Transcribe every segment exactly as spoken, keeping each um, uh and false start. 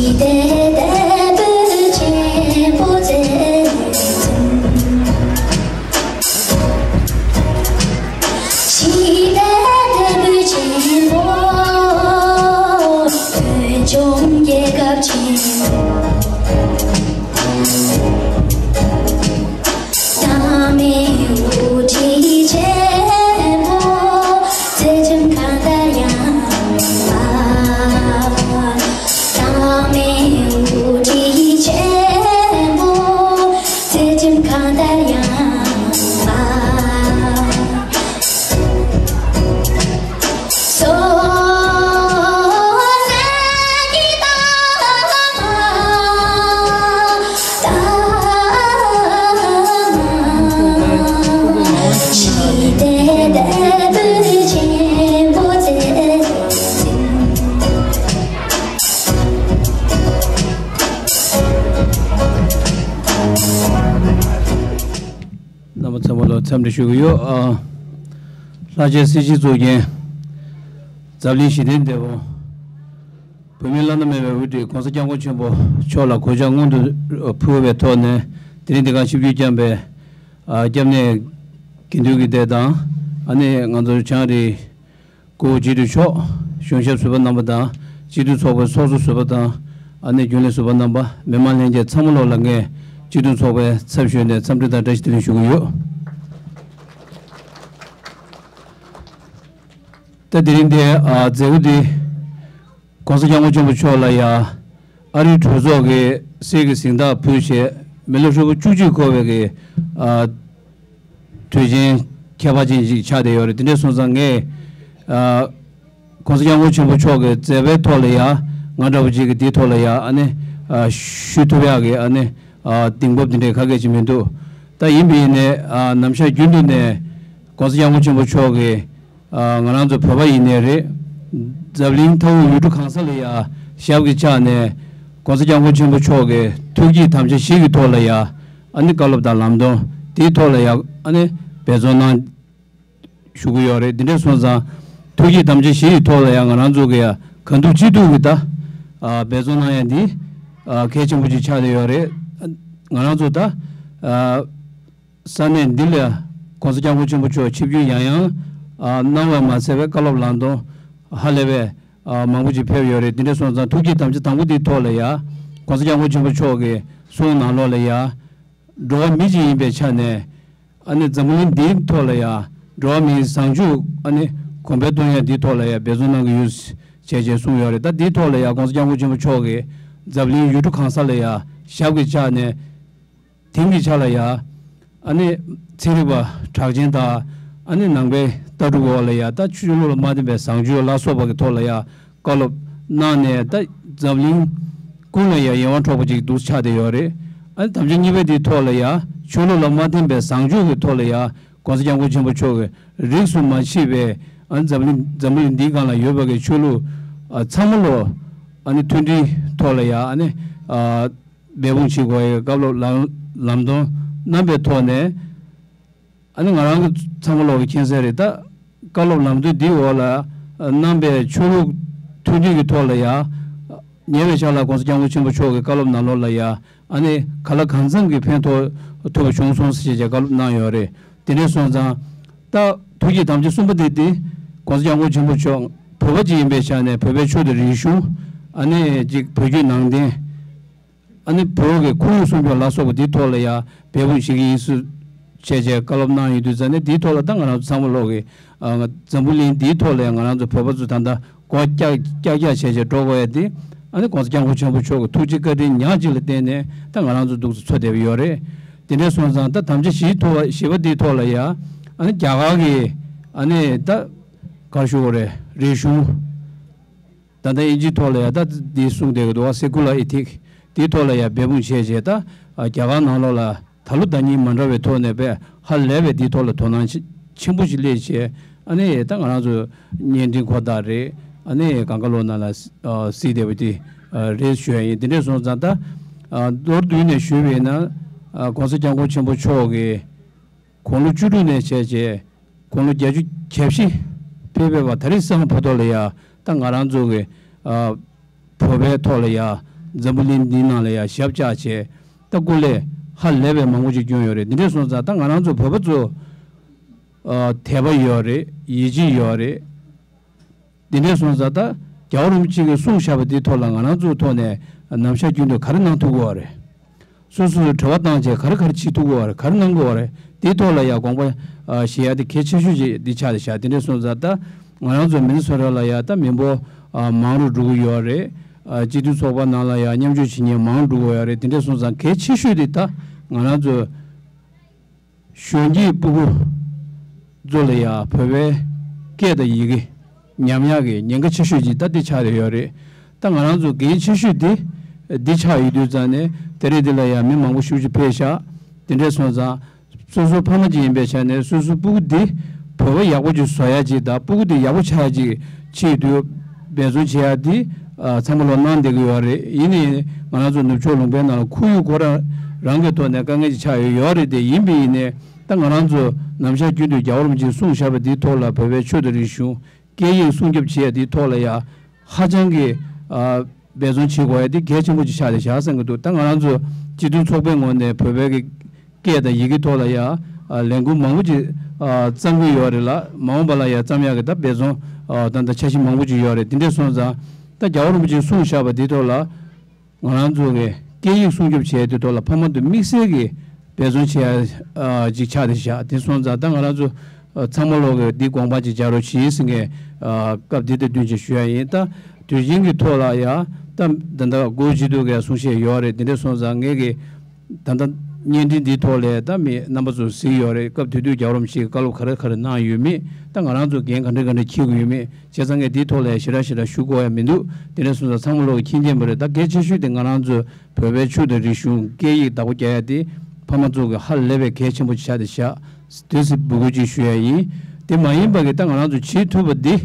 ཞི་བདེ་དེད་དཔོན་ཆེན་པོ་བཙན་འཛུལ། ཞི་བདེ་དེད་དཔོན་ཆེན་པོ། བོད་ལྗོངས་རྒྱལ་ཁབ་ཆེན་པོ། བླ་མའི་དབུ་ཁྲིད་ཆེན་པོ། ཚེ་རིང་གང་ལྟར་ཡང་བ། བླ་མའི་དབུ་ཁྲིད་ཆེན་པོ། ཚེ་རིང་གང་ལྟར་ཡང་བ། སོ་ན་གི་ཏ་མ་ཏ་མ། ཞི་བདེ་དེད་དཔོན་ཆེན་པོ་བཙན་འཛུལ། རྣམ་པ་ཚང་མ་ལ་འཚམས་འདྲི་ཞུ་གི་ཡོད། ཨ། ལྷ་རྗེ་སྲིད་སྤྱི་གཙོ་འགན། འཛམ་གླིང་ཞི་བདེའི་འདས་པོ། བོད་མིའི་བླ་ན་མེད་པའི་དབུ་ཁྲིད་༸གོང་ས་༸སྐྱབས་མགོན་ཆེན་པོ་མཆོག་ལ་གུས་ཕྱག་སྔོན་དུ་ཕུལ་བའི་ཐོག་ནས། དེ་རིང་འདི་གར་ཆིབས་བསྒྱུར་བསྐྱངས་པའི། ཨ། སྐྱབས་གནས་དགེ་འདུན་གྱི་སྡེ་དང་། ཨ་ནི་ང་ཚོ་བྱང་རི་གུ་སྤྱི་འཐུས་མཆོག་གཞུང་ཞབས་ཟུར་པ་རྣམ་པ་དང་། སྤྱི་འཐུས་ཚོགས་པའི་ཚོགས་གཙོ་ཟུར་པ་དང་། ཨ་ནི་རྒྱུན་ལས་ཟུར་པ་རྣམ་པ། མི་མང་ལྷན་རྒྱས་ཚང་མ་ལོག་ལ་ངས་སྤྱི་མཐུན་ཚོགས་པའི་ཚབ་ཞུས་ནས་འཚམས་འདྲི་དང་བཀྲ་ཤིས་བདེ་ལེགས་ཞུ་གི་ཡོད། ད་དེ་རིང་འདི། ཨ། མཛད་སྒོ་འདི་༸གོང་ས་༸སྐྱབས་མགོན་ཆེན་པོ་མཆོག་ལ་ཡ། ཨ་རིའི་གྲོས་ཚོགས་ཀྱི་གསེར་གྱི་གཟེངས་རྟགས་ཕུལ་བྱས། མི་ལོ་ཧྲིལ་པོ་བཅུ་གཅིག་འཁོར་བའི་གི། ཨ། དུས་ཆེན་ཁྱད་པར་ཅན་ཞིག་ཆགས་བསྡད་ཡོད་རེད། དེ་འདྲ་སོང་ཙང་ངས། ཨ། ༸གོང་ས་༸སྐྱབས་མགོན་ཆེན་པོ་མཆོག་གི་མཛད་པའི་ཐོག་ལ་ཡ། ང་འདྲ་བོ་ཅིག་གིས་དེའི་ཐོག་ལ་ཡ། ཨ་ནི། ཨ། ཞུ་ཐུབ་ཡག་གི། ཨ་ནི། ཨ། གདེང་སྤོབས་དེ་འདྲའི་ག་གེ་ཅིག་མི་འདུག་ད་ཡིན་པ་ཡིན་ནའི། ཨ། ནམ་ཞག་རྒྱུན་དུ་ནས་༸གོང་ས་༸སྐྱབས་མགོན་ཆེན་པོ་མཆོག་གིས། ཨ། ང་རང་ཚོ་བོད་པ་ཡིན་ནའི་རེད། འཛམ་གླིང་མཐའ་དབུས་ཡུལ་གྲུ་གང་ས་ལ་ཡ་ཞབས་ཀྱིས་བཅགས་ནས། ༸གོང་ས་༸སྐྱབས་མགོན་ཆེན་པོ་མཆོག་གི་ཐུགས་བསྐྱེད་དམ་བཅའ་བཞི་གི་ཐོག་ལ་ཡ། ཨ་ནི་བཀའ་སློབ་དང་ལམ་སྟོན་དེའི་ཐོག་ལ་ཡ། ཨ་ནི་འབད་བརྩོན་གནང་ཞུ་གི་ཡོད་རེད། དེ་འདྲ་སོང་ཙང་ཐུགས་བསྐྱེད་དམ་བཅའ་བཞི་ཡི་ཐོག་ལ་ཡ། ང་རང་ཚོ་གི་ཡ་གང་ཐུབ་ཅི་ཐུབ་ཀྱིས་ད། ཨ། འབད་བརྩོན་གནང་ཡ་འདི། ཨ། གལ་ཆེན་པོ་ཅིག་ཆགས་བསྡད་ཡོད་རེད། ང་རང་ཚོ་ད། ཨ། ས་གནས་འདི་ལ་༸གོང་ས་༸སྐྱབས་མགོན་ཆེན་པོ་མཆོག་ཆིབས་བསྒྱུར་ཡང་ཡང་། ཨ། གནང་བ་མ་ཟད་པའི་བཀའ་སློབ་ལམ་སྟོན་ཧ་ལས་པའི། ཨ། མང་པོ་ཅིག་ཕེབས་ཡོད་རེད། དེ་འདྲ་སོང་ཙང་ཐུགས་བསྐྱེད་དམ་བཅའ་དང་པོ་དེའི་ཐོག་ལ་ཡ། ༸གོང་ས་༸སྐྱབས་མགོན་ཆེན་པོ་མཆོག་གི་གསུང་ནང་ལོགས་ལ་ཡ། འགྲོ་བ་མི་གཅིག་ཡིན་པའི་ཆ་ནས། ཨ་ནི་འཛམ་བུ་གླིང་འདིའི་ཐོག་ལ་ཡ། འགྲོ་བ་མིའི་བཟང་སྤྱོད། ཨ་ནི་གོང་འཕེལ་གཏོང་ཡ་འདིའི་ཐོག་ལ་ཡ་འབད་བརྩོན་གནང་གི་ཡོད་ཅེས་ཅེས་གསུངས་ཡོད་རེད། ད་འདིའི་ཐོག་ལ་ཡ་༸གོང་ས་༸སྐྱབས་མགོན་ཆེན་པོ་མཆོག་གིས་འཛམ་གླིང་ཡུལ་གྲུ་གང་ས་ལ་ཡ་ཞབས་ཀྱིས་བཅགས་ནས། དེང་གི་ཆ་ལ་ཡ། ཨ་ནི་ཚན་རིག་པ་གྲགས་ཅན་དང་། ཨ་ནི་ནང་པའི་ལྟ་གྲུབ་འོག་ལ་ཡ། ད་ཆོས་ལུགས་ལ་མ་བརྟེན་པའི་བཟང་སྤྱོད་ལ་སོགས་པ་གི་ཐོག་ལ་ཡ་བཀའ་སློབ་གནང་ནས། ད་འཛམ་གླིང་ཀུན་ལ་ཡ་ཡིད་དབང་འཕྲོག་པ་ཅིག་འདུག་ཆགས་བསྡད་ཡོད་རེད། ཨ་ནི་དམ་བཅའ་གཉིས་པ་དེའི་ཐོག་ལ་ཡ། ཆོས་ལུགས་ལ་མ་བརྟེན་པའི་བཟང་སྤྱོད་ཀྱི་ཐོག་ལ་ཡ། ༸གོང་ས་༸སྐྱབས་མགོན་ཆེན་པོ་མཆོག་གིས་རིས་སུ་མ་ཆད་པའི། ཨ་ནི་འཛམ་གླིང་འཛམ་བུ་གླིང་འདིའི་སྒང་ལ་ཡོད་པ་གི་ཆོས་ལུགས། ཨ། ཚང་མ་ལོ། ཨ་ནི་མཐུན་སྒྲིལ་ཐོག་ལ་ཡ། ཨ་ནི། ཨ། འབད་འབུངས་བྱེད་དགོས་ཡ་བཀའ་སློབ་ལམ་ལམ་སྟོན་གནང་པའི་ཐོག་ནས། ཨ་ནི་ང་རང་གི་ཚང་མ་ལོག་གི་མཁྱེན་གསལ་རེད། ད་བཀའ་སློབ་ལམ་སྟོན་འདིའི་འོག་ལ་གནང་པའི་ཆོས་ལུགས་མཐུན་སྒྲིལ་གྱི་ཐོག་ལ་ཡ། ཉེ་བའི་ཆར་ལ་༸གོང་ས་༸སྐྱབས་མགོན་ཆེན་པོ་མཆོག་གི་བཀའ་སློབ་ནང་ལོགས་ལ་ཡ། ཨ་ནི་གང་ལ་གང་འཚམ་གྱི་ཕན་ཐོགས་ཐུབ་པ་བྱུང་སོང་ཟེར་བྱས་བཀའ་སློབ་གནང་ཡོད་རེད། དེ་འདྲ་སོང་ཙང་། ད་ཐུགས་བསྐྱེད་དམ་བཅའ་གསུམ་པ་དེ་དེ་༸གོང་ས་༸སྐྱབས་མགོན་ཆེན་པོ་མཆོག་བོད་པ་ཅིག་ཡིན་པའི་ཆ་ནས། བོད་པའི་ཆོས་དང་རིག་གཞུང་། ཨ་ནི་ཅིག་བོད་བརྒྱུད་ནང་བསྟན། ཨ་ནི་བོད་ཀྱི་ཁོར་ཡུག་སྲུང་སྐྱོབ་ལ་སོགས་པ་འདིའི་ཐོག་ལ་ཡ་འབད་འབུངས་བྱེད་ཀྱི་ཡིན་ཟེར་བྱས་བྱས་བཀའ་སློབ་གནང་ཡོད་དུས་ཙང་ནས། འདིའི་ཐོག་ལ་ད་ང་རང་ཚོ་ཚང་མ་ལོག་གི། ཨ། འཛམ་བུ་གླིང་འདིའི་ཐོག་ལ་ཡ་ང་རང་ཚོ་བོད་པ་ཚོ་ད་ལྟ་སྒོ་ཀྱག་ཀྱག་ཀྱག་བྱས་བྱས་འགྲོ་དགོས་ཡ་དེ། ཨ་ནི་༸གོང་ས་༸སྐྱབས་མགོན་ཆེན་པོ་མཆོག་གི་ཐུགས་རྗེ་བཀའ་དྲིན་ཉག་གཅིག་ལ་བརྟེན་ནས་ད་ང་རང་ཚོ་འདུག་སེ་འཚོ་བསྡད་པ་ཡོད་རེད། དེ་འདྲ་སོང་ཙང་ད་དམ་བཅའ་བཞིའི་ཐོག་བཞི་པ་འདིའི་ཐོག་ལ་ཡ། ཨ་ནི་རྒྱ་གར་གྱི། ཨ་ནི་ད་ག་རེ་ཞུ་དགོས་རེད། རིག་གཞུང་། ད་ལྟ་དབྱིན་ཇིའི་ཐོག་ལ་ཡ་ད་འདི་གསུངས་བསྡད་ཀྱི་འདུག་བ། Secular Ethic། དེའི་ཐོག་ལ་ཡ་འབད་འབུངས་བྱས་བྱས། ད་རྒྱ་གར་ནང་ལོགས་ལ་ད་ལོ་ཟླ་ཉིན་མ་འདྲ་བའི་ཐོག་ནས་དཔེ་ཧ་ལས་པའི་དེའི་ཐོག་ལ་དོ་སྣང་ཆེ་ཆེན་པོ་ཞིག་སླེབས་བྱས། ཨ་ནི་ད་ང་རང་ཚོ་བརྙན་འཕྲིན་ཁོ་ཐག་རེད། ཨ་ནི་སྒང་ག་ལོགས་ནང་ལ་གཟིགས་བསྡད་པ་དེ་རེད་ཞུ་ཡ་ཡིན། དེ་འདྲ་སོང་ཙང་ད་མདོར་བསྡུས་ནས་ཞུས་པ་ཡིན་ན། ༸གོང་ས་༸སྐྱབས་མགོན་ཆེན་པོ་མཆོག་གིས་དགུང་ལོ་བཅུ་དྲུག་ནས་བྱས་བྱས། དགུང་ལོ་བརྒྱད་ཅུ་གྱ་བཞི་ཕེབས་པའི་བར། ད་རེས་སང་བར་དུ་ལ་ཡ། ད་ང་རང་ཚོ་གི། ཨ། བོད་པའི་ཐོག་ལ་ཡ། འཛམ་བུ་གླིང་འདིའི་ནང་ལ་ཡང་ཞབས་བཅགས་བྱས། ད་སྐུ་ལས་ཧ་ལས་པའི་མང་པོ་ཅིག་བསྐྱོན་ཡོད་རེད། འདི་འདྲས་སོང་ཙང་ད་ང་རང་ཚོ་བོད་པ་ཚོ་ཨ་དད་པ་ཡོད་རེད། ཡིད་ཆེས་ཡོད་རེད། འདི་འདྲས་སོང་ཙང་ད་རྒྱལ་བ་རིན་པོ་ཆེ་གིས་གསུངས་བཞག་པ་འདིའི་ཐོག་ལ་ང་རང་ཚོའི་ཐོག་ནས་ནམ་ཞག་རྒྱུན་དུ་ག་རེ་གནང་ཐུབ་ཀྱི་ཡོད་རེད། སོ་སོས་གྲོས་པ་བཏང་བྱས་ག་རེ་ག་རེ་བྱེད་ཐུབ་ཀྱི་ཡོད་རེད། ག་རེ་གནང་དགོས་རེད། དེའི་ཐོག་ལ་ཡང་དགོངས་པ་ཨ་བཞེས་ཡ་དེ་གལ་ཆེ་ཤོས་ཅིག་འདི་ཆགས་བསྡད་བཞག་འདི་འདྲས་སོང་ཙང་ད་ང་རང་ཚོ་མི་ནི་སོ་ཊ་ལ་ཡང་ད་མི་འབོར་ཨ་མང་རུ་འགྲོ་གི་ཡོད་རེད། ཨ་སྤྱི་མཐུན་ཚོགས་པ་ནང་ལ་ཡང་མཉམ་ཞུགས་བྱེད་མཁན་མང་རུ་འགྲོ་གི་ཡོད་རེད། འདི་འདྲས་སོང་ཙང་གལ་ཆེ་ཤོས་དེ་ད་ང་རང་ཚོ་གཞོན་སྐྱེས་སྤུ་གུ་ཚོ་ལ་ཡང་བོད་པའི་སྐད་དང་ཡི་གེ་ཉམས་ཡག་གི་ཉེན་ཁ་ཆེ་ཤོས་ཅིག་ད་འདི་ཆགས་བསྡད་ཡོད་རེད། ད་ང་རང་ཚོ་འགན་ཆེ་ཤོས་འདི་འདི་ཆགས་ཡོད་དུས་ཙང་ནས་དེ་རིང་འདི་ལ་ཡང་མི་མང་པོ་ཞེ་པོ་ཅིག་ཕེབས་ཤག་འདི་འདྲས་སོང་ཙང་སོ་སོ་ཕ་མ་ཅིག་ཡིན་པའི་ཆ་ནས་སོ་སོའི་སྤུ་གུ་འདི་བོད་པ་ཡག་པོ་ཅིག་བཟོ་ཡག་ཅིག་དང་སྤུ་གུ་འདི་ཡག་པོ་ཆགས་ཡག་ཅིག་ཆེད་དུ་འབད་བརྩོན་བྱེད་ཡག་འདི་ཨ་ཚང་མ་ལོ་གནང་བསྡད་ཀྱི་ཡོད་རེད། ཡིན་ནའི་ང་རང་ཚོ་ནུབ་ཕྱོགས་ལུང་པའི་ནང་ལ་ཁོར་ཡུག་ཁོ་རང་རང་གི་ཐོག་ནས་དཀའ་ངལ་ཅིག་ཆགས་ཡོད་ཡོད་རེད། དེ་ཡིན་པ་ཡིན་ནའི་ད་ང་རང་ཚོ་ནམ་ཞག་རྒྱུན་དུ་རྒྱལ་བ་རིན་པོ་ཆེས་གསུངས་བཞག་པ་འདིའི་ཐོག་ལ་བོད་པའི་ཆོས་དང་རིག་གཞུང་སྐད་ཡིག་སྲུང་སྐྱོབ་བྱེད་ཡག་འདིའི་ཐོག་ལ་ཡང་ཧ་ཅང་གི་ཨ་འབད་བརྩོན་བྱེད་དགོས་ཡག་འདི་གལ་ཆེན་པོ་ཅིག་ཆགས་བསྡད་བཞག་བསམ་གྱི་འདུག་ད་ང་རང་ཚོ་སྤྱི་མཐུན་ཚོགས་པའི་ངོས་ནས་བོད་པའི་གི་སྐད་དང་ཡི་གེ་ཐོག་ལ་ཡང་ཨ་ལས་འགུལ་མང་པོ་ཅིག་ཨ་བརྩམས་ཀྱི་ཡོད་རེད་ལ། མ་འོངས་པ་ལ་ཡང་བརྩམ་ཡག་གི་ད་འབད་བརྩོན་ཨ་ད་ད་འཆར་གཞི་མང་པོ་ཅིག་ཡོད་རེད། དེ་འདྲས་སོང་ཙང་ད་རྒྱལ་བ་རིན་པོ་ཆེས་གསུངས་བཞག་པ་འདི་ཐོག་ལ་ང་རང་ཚོ་གི་སྐད་ཡིག་སྲུང་སྐྱོབ་བྱེད་ཡག་དེ་ཐོག་ལ་ཕ་མ་དང་དམིགས་བསལ་གྱི་འབད་བརྩོན་བྱེད་ཡག་ཨ་ཅིག་ཆགས་བསྡད་བཞག་དེ་སོང་ཙང་ད་ང་རང་ཚོ་ཨ་ཚང་མ་ལོག་གི་འདི་དགོངས་པ་ཅིག་འཇགས་རོགས་གྱིས་ཟེར་མཁན་ཨ་སྐབས་འདི་དང་བསྟུན་བྱས་ཞུ་ཡག་ཡིན། ད་དུས་ཆེན་གྱི་ཐོག་ལ་ཡང་ད་ད་ལྟ་སྒོ་འབྱེད་དུས་ཀྱི་གསུང་བཤད་ཡོད་རེད། དེ་འདྲས་སོང་ཙང་ངས་གི་ད་ལྟ་བརྙན་འཕྲིན་འདིའི་ཐོག་ལས་ད་མི་རྣམ་པ་ཚོ་གཟིགས་ཡོད་རེད། སྐབས་དེ་དུས་རྒྱལ་བ་རིན་པོ་ཆེས་བཀའ་སློབ་ག་རེ་ག་རེ་གནང་ཡོད་མེད། ད་ང་རང་ཚོ་འགན་ག་འདྲ་ག་འདྲ་འཁྱེར་དགོས་ཡོད་མེད། བྱས་ཙང་ངས་འདིའི་ཐོག་ལ་ཞེ་དྲག་ཞེ་དྲག་ཞུ་དགོས་ཡག་མི་འདུག་དེ་འདྲས་སོང་ཙང་ཚང་མ་ལོག་གིས་མཁྱེན་མཁྱེན་པ་རེད། ད་གལ་ཆེ་ཤོས་དེ་ང་རང་ཚོ་བོད་པའི་ཆོས་དང་རིག་གཞུང་སྐད་ཡིག་བདག་པོ་རྒྱག་ཡག་དེ་ཕ་མ་ཚོ་གི་ཧ་ལས་པའི་གལ་ཆེན་པོ་ཆགས་བསྡད་བཞག་དེ་སྲིད་འབོད་སྐུལ་ཅིག་ཞུ་ཡག་ཡིན། དེ་མ་ཡིན་པ་གི་ད་ང་རང་ཚོ་བྱེད་ཐུབ་པ་འདི།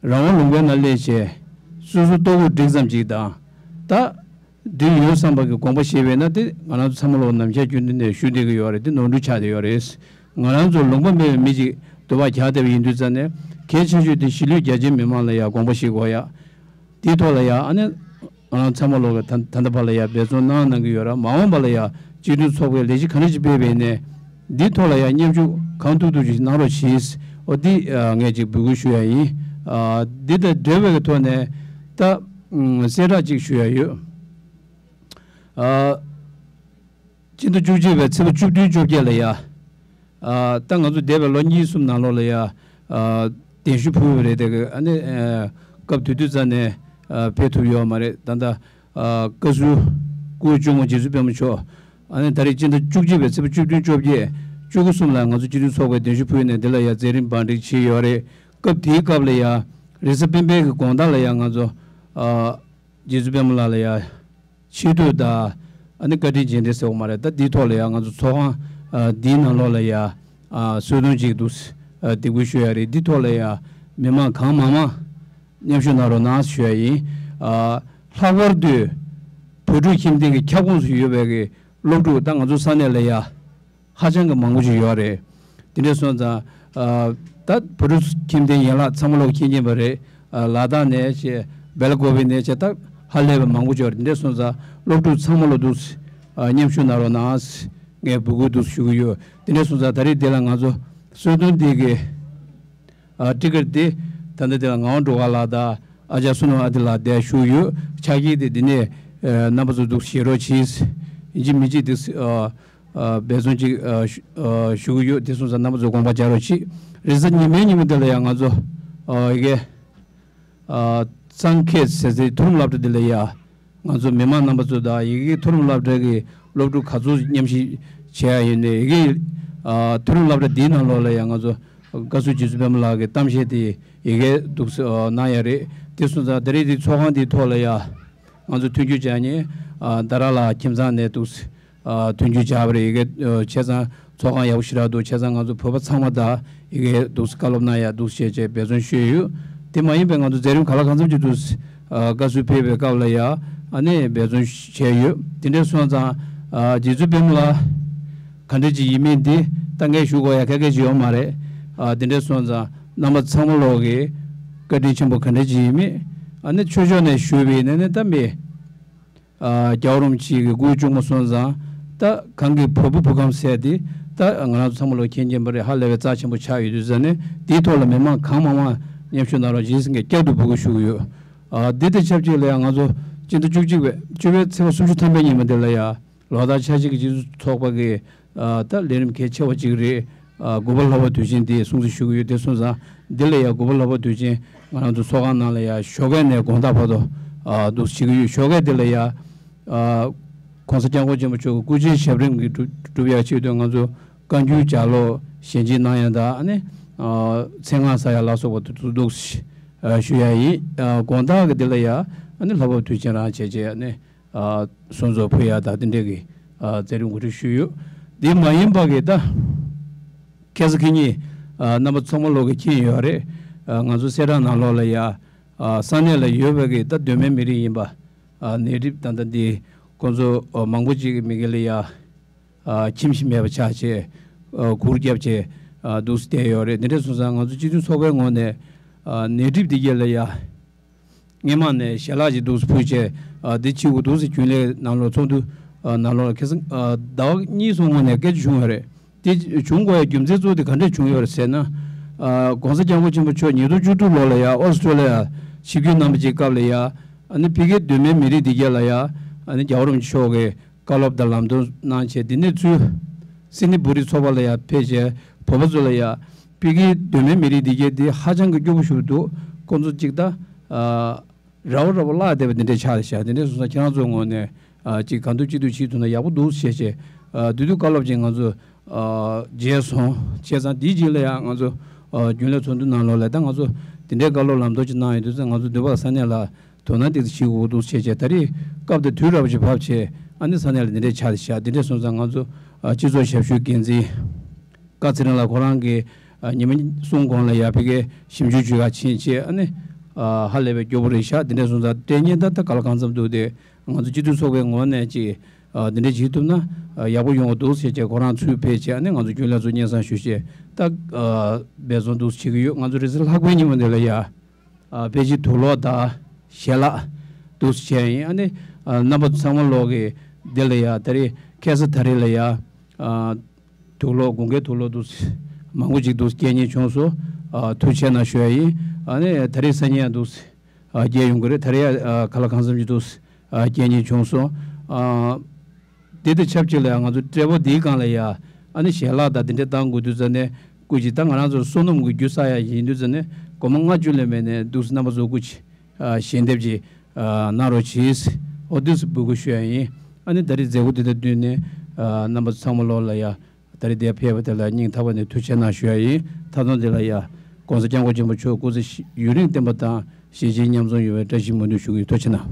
རང་དབང་ལུང་པའི་ནང་སླེབས་བྱས་སོ་སོ་ལྟོ་གོས་སྒྲིག་ཙམ་ཅིག་དང་། ད་འདི་ཡོད་བསམ་པ་གི་དགོངས་པ་བཞེས་པས་ན་དེ་ང་རང་ཚོ་ཚང་མ་ལོག་ནམ་ཞག་རྒྱུན་དུ་ནས་ཞུ་བསྡད་ཀྱི་ཡོད་རེད། དེ་ནོར་འཁྲུལ་ཆགས་བསྡད་ཡོད་རེད། ང་རང་ཚོ་ལུང་པ་མེད་པའི་མི་ཅིག་འདུལ་བ་རྒྱག་བསྡད་པ་ཡིན་དུས་ཙང་ནས་གལ་ཆེ་ཤོས་དེ་གཞིས་ལུས་རྒྱ་ཆེའི་མི་མང་ལ་ཡང་དགོངས་པ་བཞེས་དགོས་ཡག་དེའི་ཐོག་ལ་ཡང་ཨ་ནི་ང་རང་ཚང་མ་ལོག་གི་ད་ད་ལྟ་བར་ལ་ཡང་འབད་བརྩོན་གནང་གནང་གི་ཡོད་ར། མ་འོངས་པ་ལ་ཡང་སྤྱི་མཐུན་ཚོགས་པའི་ལས་གཞི་ག་འདྲ་ཞིག་སྤེལ་བའི་ནས་འདིའི་ཐོག་ལ་ཡང་མཉམ་ཞུགས་གང་ཐུབ་ཐུབ་ཅིག་གནང་རོགས་གྱིས། འོ་འདི་ངས་ཅིག་འབོད་སྐུལ་ཞུ་ཡག་ཡིན། འདི་དང་འབྲེལ་བའི་ཐོག་ནས་ད་གསལ་བསྒྲགས་ཅིག་ཞུ་ཡག་ཡོད། སྤྱི་ཟླ་བཅུ་གཅིག་པའི་ཚེས་པ་བཅུ་བདུན་བཅོ་བརྒྱད་ལ་ཡ། ཨ་ད་ང་ཚོ་འདས་པའི་ལོ་གཉིས་གསུམ་ནང་ལོགས་ལ་ཡ། ཨ་གདན་ཞུ་ཕུལ་བ་རེད་དེ་ཨ་ནི་ཨ་སྐབས་དེ་དུས་ཙམ་ནས་ཨ་ཕེབས་ཐུབ་ཡོད་མ་རེད། ད་ལྟ་ཨ་བཀའ་ཟུར་སྐུ་ངོ་སྤྱི་ནོར་གོང་ས་རྗེ་བཙུན་སྤྱི་ནོར་གོང་ས་རྒྱ་མཚོ་རིན་པོ་ཆེ་མཆོག་ཨ་ནི་ད་རེས་སྤྱི་ཟླ་བཅུ་གཅིག་པའི་ཚེས་པ་བཅུ་བདུན་བཅོ་བརྒྱད་བཅུ་དགུ་གསུམ་ལ་ང་ཚོ་སྤྱི་མཐུན་ཚོགས་པའི་གདན་ཞུ་ཕུལ་ནས་འདི་ལ་ཡ་མཛད་རིམ་བང་སྒྲིག་བྱས་ཡོད་རེད། སྐབས་དེའི་སྐབས་ལ་ཡ་རེས་གཟའ་སྤེན་པའི་གི་དགོང་དག་ལ་ཡ་ང་ཚོ་ཨ་རྗེ་བཙུན་པད་མ་ལགས་ལ་ཡ། ཆེ་བསྟོད་དང་ཨ་ནི་བཀའ་དྲིན་རྗེས་དྲན་ཟེར་བ་མ་རེད། ད་འདིའི་ཐོག་ལ་ཡང་ང་ཚོ་ཚོགས་ཁང་ཨ་འདིའི་ནང་ལོགས་ལ་ཡང་ཨ་གསོལ་སྟོན་ཅིག་འདུག་ཨ་འདེགས་འབུལ་ཞུ་ཡ་རེད། འདིའི་ཐོག་ལ་ཡང་མི་མང་གང་མང་མང་མཉམ་ཞུགས་གནང་རོགས་གནང་ཞུ་ཡ་ཡིན། ཨ་ལྷག་པར་དུ་བོད་ཕྲུག་ཁྱིམ་སྡེ་གི་ཁྱབ་ཁོངས་སུ་ཡོད་པའི་གི་སློབ་ཕྲུག་ད་ང་ཚོ་ས་གནས་ལ་ཡ། ཧ་ཅང་གི་མང་པོ་ཞིག་ཡོད་རེད། དེ་འདྲ་སོང་ཙང་ཨ་ད་བོད་ཕྲུག་ཁྱིམ་སྡེ་ཡན་ལག་ཚང་མ་ལོག་མཁྱེན་མཁྱེན་པ་རེད། ཨ་ལ་དྭགས་ནས་བྱས་སྦེལ་ཀོབ་ནས་བྱས་ད་ཧ་ལས་པ་མང་པོ་ཞིག་ཡོད་རེད། དེ་འདྲ་སོང་ཙང་སློབ་ཕྲུག་ཚང་མ་ལོག་འདུག་ཨ་མཉམ་ཞུགས་གནང་རོགས་གནང་ངས་འབོད་སྐུལ་འདུག་ཞུ་གི་ཡོད། དེ་འདྲ་སོང་ཙང་ད་རེས་འདི་ལ་ང་ཚོ་གསོལ་སྟོན་འདི་གི་ཨ་སྤྲི་དཀར་དེ་ད་ལྟ་དེ་ལ་ངག་དབང་སྒྲོལ་དཀར་ལགས་དང་ཨ་ཅག་བསོད་ནམས་ཨ་ཏི་ལགས་དེ་བཞུགས་ཡོད། ཕྱག་འཁྱེར་དེ་འདི་ནས་ཨ་རྣམ་པ་ཚོ་འདུག་བཞེས་རོགས་གྱིས། ཡིན་གཅིག་མིན་གཅིག་དེ་ཨ་ཨ་འབད་བརྩོན་ཅིག་ཨ་ཞུ་ཨ་ཞུ་གི་ཡོད། དེ་སོང་ཙང་རྣམ་པ་ཚོ་དགོངས་པ་འཇགས་རོགས་གྱིས། རེས་གཟའ་ཉི་མའི་ཉིན་མོ་དེ་ལ་ཡང་ང་ཚོ་ཨ་ཡི་གེ་ཨ་གཙང་ཁེ་ཟེར་སའི་མཐོ་རིམ་སློབ་གྲྭ་དེ་ལ་ཡ། ང་ཚོ་མི་མང་རྣམ་པ་ཚོ་དང་ཡི་གེ་མཐོ་རིམ་སློབ་གྲྭ་གི་སློབ་ཕྲུག་ག་ཚོད་མཉམ་ཞུགས་བྱས་ཡ་ཡིན་ནའི་ཡི་གེ་ཨ་མཐོ་རིམ་སློབ་གྲྭ་འདིའི་ནང་ལོགས་ལ་ཡང་ང་ཚོ་བཀའ་ཟུར་རྗེ་བཙུན་པད་མ་ལགས་ཀྱི་གཏམ་བཤད་དེ་ཡི་གེ་འདུག་སེ་གནང་ཡ་རེད། དེ་སོང་ཙང་ད་རེས་དེ་ཚོགས་ཁང་འདིའི་ཐོག་ལ་ཡ་ང་ཚོ་མཐུན་འགྱུར་བྱ་མཁན་ཨ་དྷ་ར་ལ་ཁྱིམ་ཚང་ནས་འདུག་སེ། ཨ་མཐུན་འགྱུར་བྱས་པ་རེད། ཡི་གེ་ཨ་བྱས་ཙང་ཚོགས་ཁང་ཡག་པོ་ཞེ་དྲག་འདུག་བྱས་ཙང་ང་ཚོ་བོད་པ་ཚང་མ་དང་ཡི་གེ་འདུག་སེ་བཀའ་སློབ་གནང་ཡག་འདུག་སེ་བྱས་བྱས་འབད་བརྩོན་ཞུས་ཡོད། དེ་མ་ཡིན་པའི་ང་ཚོ་མཛད་རིམ་གང་ལ་གང་འཚམ་ཅིག་འདུག་སེ་ཨ་བཀའ་ཟུར་ཕེབས་པའི་སྐབས་ལ་ཡ་ཨ་ནི་འབད་བརྩོན་བྱས་ཡོད། དེ་འདྲ་སོང་ཙང་ཨ་རྗེ་བཙུན་པད་མ་ལགས་ག་འདྲ་ཅིག་ཡིན་མིན་འདི་ད་ངས་ཞུ་དགོས་ཡ་ག་གེ་ཅིག་ཡོད་མ་རེད། ཨ་དེ་འདྲ་སོང་ཙང་རྣམ་པ་ཚང་མ་ལོག་གི་བཀའ་དྲིན་ཆེན་པོ་ག་འདྲ་ཅིག་ཡིན་མིན། ཨ་ནི་ཆོས་ཕྱོགས་ནས་ཞུས་པའི་ནས་ནས་ད་མི། ཨ་རྒྱལ་བ་རིན་པོ་ཆེ་གི་སྐུའི་གཅུང་མོ་སོང་ཙང་། ད་གང་གི་བུ་བུ་བུ་ཁམས་ཟེར་དེ། ད་ང་རང་ཚོ་ཚང་མ་ལོ་མཁྱེན་མཁྱེན་པ་རེད། ཧ་ལས་པའི་རྩ་ཆེན་པོ་ཆགས་ཡོད་དུས་ཙང་ནས། དེའི་ཐོག་ལ་མི་མང་གང་མང་མང་མཉམ་ཞུགས་གནང་རོགས་ཞེས་ཟེར་མཁན་བསྐྱར་དུ་འབོད་སྐུལ་ཞུ་གི་ཡོད། ཨ་འདི་དང་ཆབས་ཅིག་ལ་ཡང་ང་ཚོ་སྤྱི་ཟླ་བཅུ་གཅིག་པའི་བཅུ་པའི་ཚེས་པ་སུམ་ཅུ་ཐམ་པའི་ཉིན་མོ་དེ་ལ་ཡང་ལོ་ལྟར་ཆབ་སྲིད་ཀྱི་སྤྱི་ཚོགས་ཚོགས་པ་གི། ཨ་ད་ལས་རིམ་གལ་ཆེ་བ་ཅིག་རེད། ཨ་དགུ་པ་ལྷག་པ་དུས་ཆེན་དེ་སྲུང་བརྩི་ཞུ་གི་ཡོད། དེ་སོང་ཙང་འདི་ལ་ཡང་དགུ་པ་ལྷག་པ་དུས་ཆེན་ང་རང་ཚོ་ཚོགས་ཁང་ནང་ལ་ཡང་ཞོགས་ཀས་ནས་དགོང་དག་བར་དུ་ཨ་འདུག་བྱེད་ཀྱི་ཡོད། ཞོགས་ཀས་དེ་ལ་ཡང་ཨ་༸གོང་ས་༸སྐྱབས་མགོན་ཆེན་པོ་མཆོག་གི་སྐུ་ཕྱྭའི་ཞབས་རིམ་གྱི་སྒྲུབ་སྒྲུབ་ཡག་ཆེད་དུ་ང་ཚོ་བཀའ་འགྱུར་ལྗགས་ཀློག་ཞལ་མཇལ་གནང་ཡག་དང་། ཨ་ནི་ཨ་མཚན་སྔགས་བཟླ་ཡག་ལ་སོགས་པ་འདུག་འདུག་ཞུ་ཡག་ཡིན། ཨ་དགོང་དག་གི་དེ་ལ་ཡང་ཨ་ནི་ལྷག་པ་དུས་ཆེན་རང་བྱས་བྱས། ཨ་ནི། ཨ་གསུང་ཚོགས་ཕུལ་ཡག་དང་དེ་འདྲས་ཀྱི་ཨ་མཛད་རིམ་གོ་སྒྲིག་ཞུས་ཡོད། དེ་མ་ཡིན་པ་གི་ད་ཁ་སང་ཁ་ཉིན་ཨ་རྣམ་པ་ཚང་མ་ལོག་གི་མཁྱེན་ཡོད་རེད། ཨ་ང་ཚོ་གསལ་བསྒྲགས་ནང་ལོགས་ལ་ཡ་ཨ་ས་གནས་ལ་ཡོད་པའི་གི་ད་གདོད་མའི་མི་རིགས་ཡིན་པ་ཨ་ནད་རིགས་ད་ལྟ་འདི་ཁོང་ཚོ་ཨ་མང་པོ་ཅིག་གི་མི་སྒེར་ལ་ཡ་ཨ་ཁྱིམ་གཞིས་མེད་པ་ཆགས་བྱས། ཨ་གུར་བརྒྱབ་བྱས་ཨ་འདུག་སེ་བསྡད་ཡོད་རེད། དེ་འདྲས་སོང་ཙང་ང་ཚོ་སྤྱི་མཐུན་ཚོགས་པའི་ངོས་ནས་ཨ་ནད་རིགས་འདི་གས་ལ་ཡ། སྔོན་མ་ནས་ཞལ་ལག་ཅིག་འདུག་སེ་ཕུལ་བྱས། ཨ་འདི་བྱེད་དགོས་འདུག་ཟེར་རྒྱུན་ལས་ནང་ལོགས་ཚོགས་འདུ་ཨ་ནང་ལོགས་ལ་ཁ་སང་ཨ་ཟླ་བ་གཉིས་གསུམ་སྔོན་ནས་སྐད་ཆ་བྱུང་ཡོད་རེད། དེ་བྱུང་དགོས་ཡ་རྒྱུ་མཚན་གཙོ་བོ་དེ་ག་འདྲས་བྱུང་ཡོད་རེད་ཟེར་ན། ཨ་༸གོང་ས་༸སྐྱབས་མགོན་ཆེན་པོ་མཆོག་ཉིས་སྟོང་བཅུ་དྲུག་ལོ་ལ་ཡ་ཨོ་སི་ཀྲོ་ལི་ཡ་ཆིབས་བསྒྱུར་གནང་བ་ཅིག་སྐབས་ལ་ཡ། ཨ་ནི་ཕ་གིའི་གདོད་མའི་མི་རིགས་འདི་གས་ལ་ཡ། ཨ་ནི་རྒྱལ་བ་རིན་པོ་ཆེ་མཆོག་གིས་བཀའ་སློབ་དང་ལམ་སྟོན་གནང་བྱས། འདི་ནས་ཚུར་སིད་ནི་བོད་རིགས་ཚོགས་པ་ལ་ཡ་ཕེབས་བྱས། བོད་པ་ཚོ་ལ་ཡ་ཕ་གིའི་གདོད་མའི་མི་རིགས་འདི་གས་འདི་ཧ་ཅང་གི་སྐྱོ་པོ་ཞིག་འདུག་ཁོང་ཚོ་གཅིག་ད་ཨ་ར་བ་ར་བ་བརླག་བསྡད་པ་འདི་འདྲས་ཆགས་བཞག་དེ་འདྲས་སོང་ཙང་ཁྱེད་རང་ཚོའི་ངོས་ནས་ཨ་གཅིག་གང་ཐུབ་ཅི་ཐུབ་བྱེད་ཐུབ་ན་ཡག་པོ་འདུག་ཞེས་བྱས། ཨ་དེ་དུས་བཀའ་སློབ་ཅིག་ང་ཚོ་ཨ་མཇལ་སོང་། བྱས་ཙང་དེའི་རྗེས་ལ་ཡང་ང་ཚོ་ཨ་རྒྱུན་ལས་ཚོགས་འདུ་ནང་ལོགས་ལ་ད་ང་ཚོ་དེ་འདྲའི་བཀའ་སློབ་ལམ་སྟོན་ཅིག་གནང་ཡོད་དུས་ཙང་། ང་ཚོ་འདི་བར་ས་གནས་ལ་དོ་སྣང་ཏོག་ཙམ་བྱེད་དགོས་འདུག་ཞེས་བྱས། ད་རེས་སྐབས་དེ་དུས་རབས་ཅིག་བབས་བྱས། ཨ་ནི་ས་གནས་ལ་འདི་འདྲའི་ཆགས་བཞག་དེ་འདྲས་སོང་ཙང་ང་ཚོ་ཨ་སྤྱི་ཚོགས་ཞབས་ཞུའི་འགན་འཛིན་བཀའ་ཚེ་རིང་ལགས་ཁོ་རང་གིས་ཨ་ཉི་མ་གསུམ་གོང་ལ་ཡ་ཕ་གིའི་ཞིབ་འཇུག་བྱེད་ག་ཕྱིན་བྱས། ཨ་ནི་ཨ་ཧ་ལས་པའི་སྐྱོ་པོ་རེད་ཤག་དེ་འདྲས་སོང་ཙང་སྐད་ཆ་ད་ད་ག་ལ་གང་འཚམ་འདུག་དེ་ང་ཚོ་སྤྱི་འཐུས་ཚོགས་པའི་ངོས་ནས་ཅིག་ཨ་འདི་འདྲས་བྱེད་ཐུབ་ན་ཨ་ཡག་པོ་ཡོང་བ་འདུག་ཟེར་བྱས་ཁོ་རང་ཚུར་ཕེབས་བྱས། ཨ་ནི་ང་ཚོ་རྒྱུན་ལས་ཚོ་སྙན་སེང་ཞུས་བྱས། ད་ཨ་འབད་བརྩོན་འདུག་བྱེད་ཀྱི་ཡོད། ང་ཚོ་རེས་གཟའ་ལྷག་པའི་ཉིན་མོ་འདི་ལ་ཡ་ཨ་ཕལ་ཆེར་དུག་སློག་དང་ཞལ་ལག་འདུག་བྱས་ཡིན། ཨ་ནི་ཨ་རྣམ་པ་ཚང་མ་ལོག་གི་འདི་ལ་ཡ་ད་རེས་ཁ་སང་ད་རེས་ལ་ཡ་ཨ་དུག་སློག་དགུན་ཁའི་དུག་སློག་འདུག་མང་པོ་ཅིག་འདུག་སྐྱེལ་མཁན་བྱུང་སོང་། ཨ་ཐུགས་རྗེ་ཆེ་གནང་ཞུ་ཡ་ཡིན། ཨ་ནི་ད་རེས་སང་ཉིན་ཡང་འདུག་ཨ་སྐྱེལ་ཡོང་གི་རེད། ད་རེས་ཨ་ག་ལ་གང་འཚམ་ཅིག་འདུག་ཨ་སྐྱེལ་མཁན་བྱུང་སོང་། ཨ་དེ་དང་ཆབས་ཅིག་ལ་ཡང་ང་ཚོ་སྤྲད་པ་འདིའི་སྒང་ལ་ཡ་ཨ་ནི་ཞལ་ལག་དང་དེ་འདྲ་བཏང་དགོས་དུས་ཙ་ནས། སྐུ་མཁྱེན་ད་ང་རང་ཚོ་བསོད་ནམས་ཀྱི་རྒྱུ་བསགས་ཡ་ཡིན་དུས་ཙ་ནས། སྒོར་མོ་ལྔ་བཅུ་ལས་མེད་ནས་འདུག་སེ་རྣམ་པ་ཚོ་སྐུ་མཁྱེན་ཨ་ཞལ་འདེབས་ཅིག་ཨ་གནང་རོགས་གྱིས། ཨོ་འདུག་སེ་འབོད་སྐུལ་ཞུ་ཡ་ཡིན། ཨ་ནི་ད་རེས་མཛད་སྒོ་འདི་དང་བསྟུན་ནས་ཨ་རྣམ་པ་ཚང་མ་ལོག་ལ་ཡ། ད་རེས་འདིར་ཕེབས་པ་དེ་ལ་སྙིང་ཐག་པ་ནས་ཐུགས་རྗེ་ཆེ་གནང་ཞུ་ཡ་ཡིན། མཐའ་མཚམས་འདི་ལ་ཡ་༸གོང་ས་༸སྐྱབས་མགོན་ཆེན་པོ་མཆོག་སྐུ་ཚེ་ཡུན་རིང་བརྟན་པ་དང་། ཞལ་མཇལ་མཉམ་འཛོམས་ཡོང་བའི་བཀྲ་ཤིས་སྨོན་འདུན་ཞུ་གི་ཡོད། ཐུགས་རྗེ་གནང་།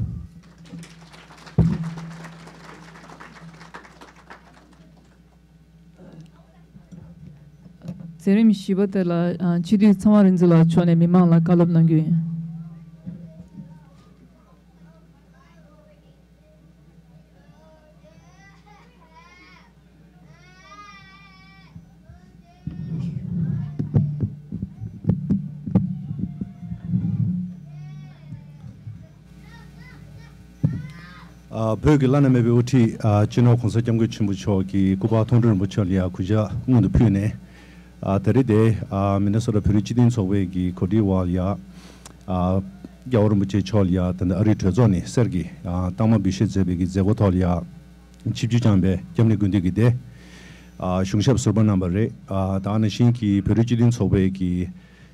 མཛད་རིམ་བཞི་པ་དེ་ལ་ཨ་སྤྱི་འཐུས་ཚངས་དབང་རིག་འཛིན་ལགས་མཆོག་ནས་མི་མང་ལ་བཀའ་སློབ་གནང་རྒྱུ་ཡིན། ཨ་བོད་ཀྱི་བླ་ན་མེད་པའི་དབུ་ཁྲིད་ཨ་སྤྱི་ནོར་༸གོང་ས་༸སྐྱབས་མགོན་ཆེན་པོ་མཆོག་གི་སྐུ་པར་མཐོང་གྲོལ་རིན་པོ་ཆེ་ལ་ཡ་གུས་ཕྱག་སྔོན་དུ་ཕུལ་ནས། ཨ་ད་རེས་དེ་ཨ་མི་ནི་སོ་ཊ་བོད་རིགས་སྤྱི་མཐུན་ཚོགས་པའི་གི་གོ་སྒྲིག་འོག་ལ་ཡ་ཨ་རྒྱལ་བ་རིན་པོ་ཆེ་མཆོག་ལ་ཡ་ད་ལྟ་ཨ་རིའི་གྲོས་ཚོགས་ནས་གསེར་གྱི་ཨ་རྟགས་མ་འབུལ་བཞེས་མཛད་པའི་གི་མཛད་སྒོ་ཐོག་ལ་ཡ། ཆིབས་བསྒྱུར་བསྐྱངས་པའི་སྐྱབས་གནས་ཀུན་འདུས་ཀྱི་སྡེ། ཨ་གཞུང་ཞབས་ཟུར་པ་རྣམ་པ་རེད། ཨ་དེ་ནང་བཞིན་གྱི་བོད་རིགས་སྤྱི་མཐུན་ཚོགས་པའི་གི་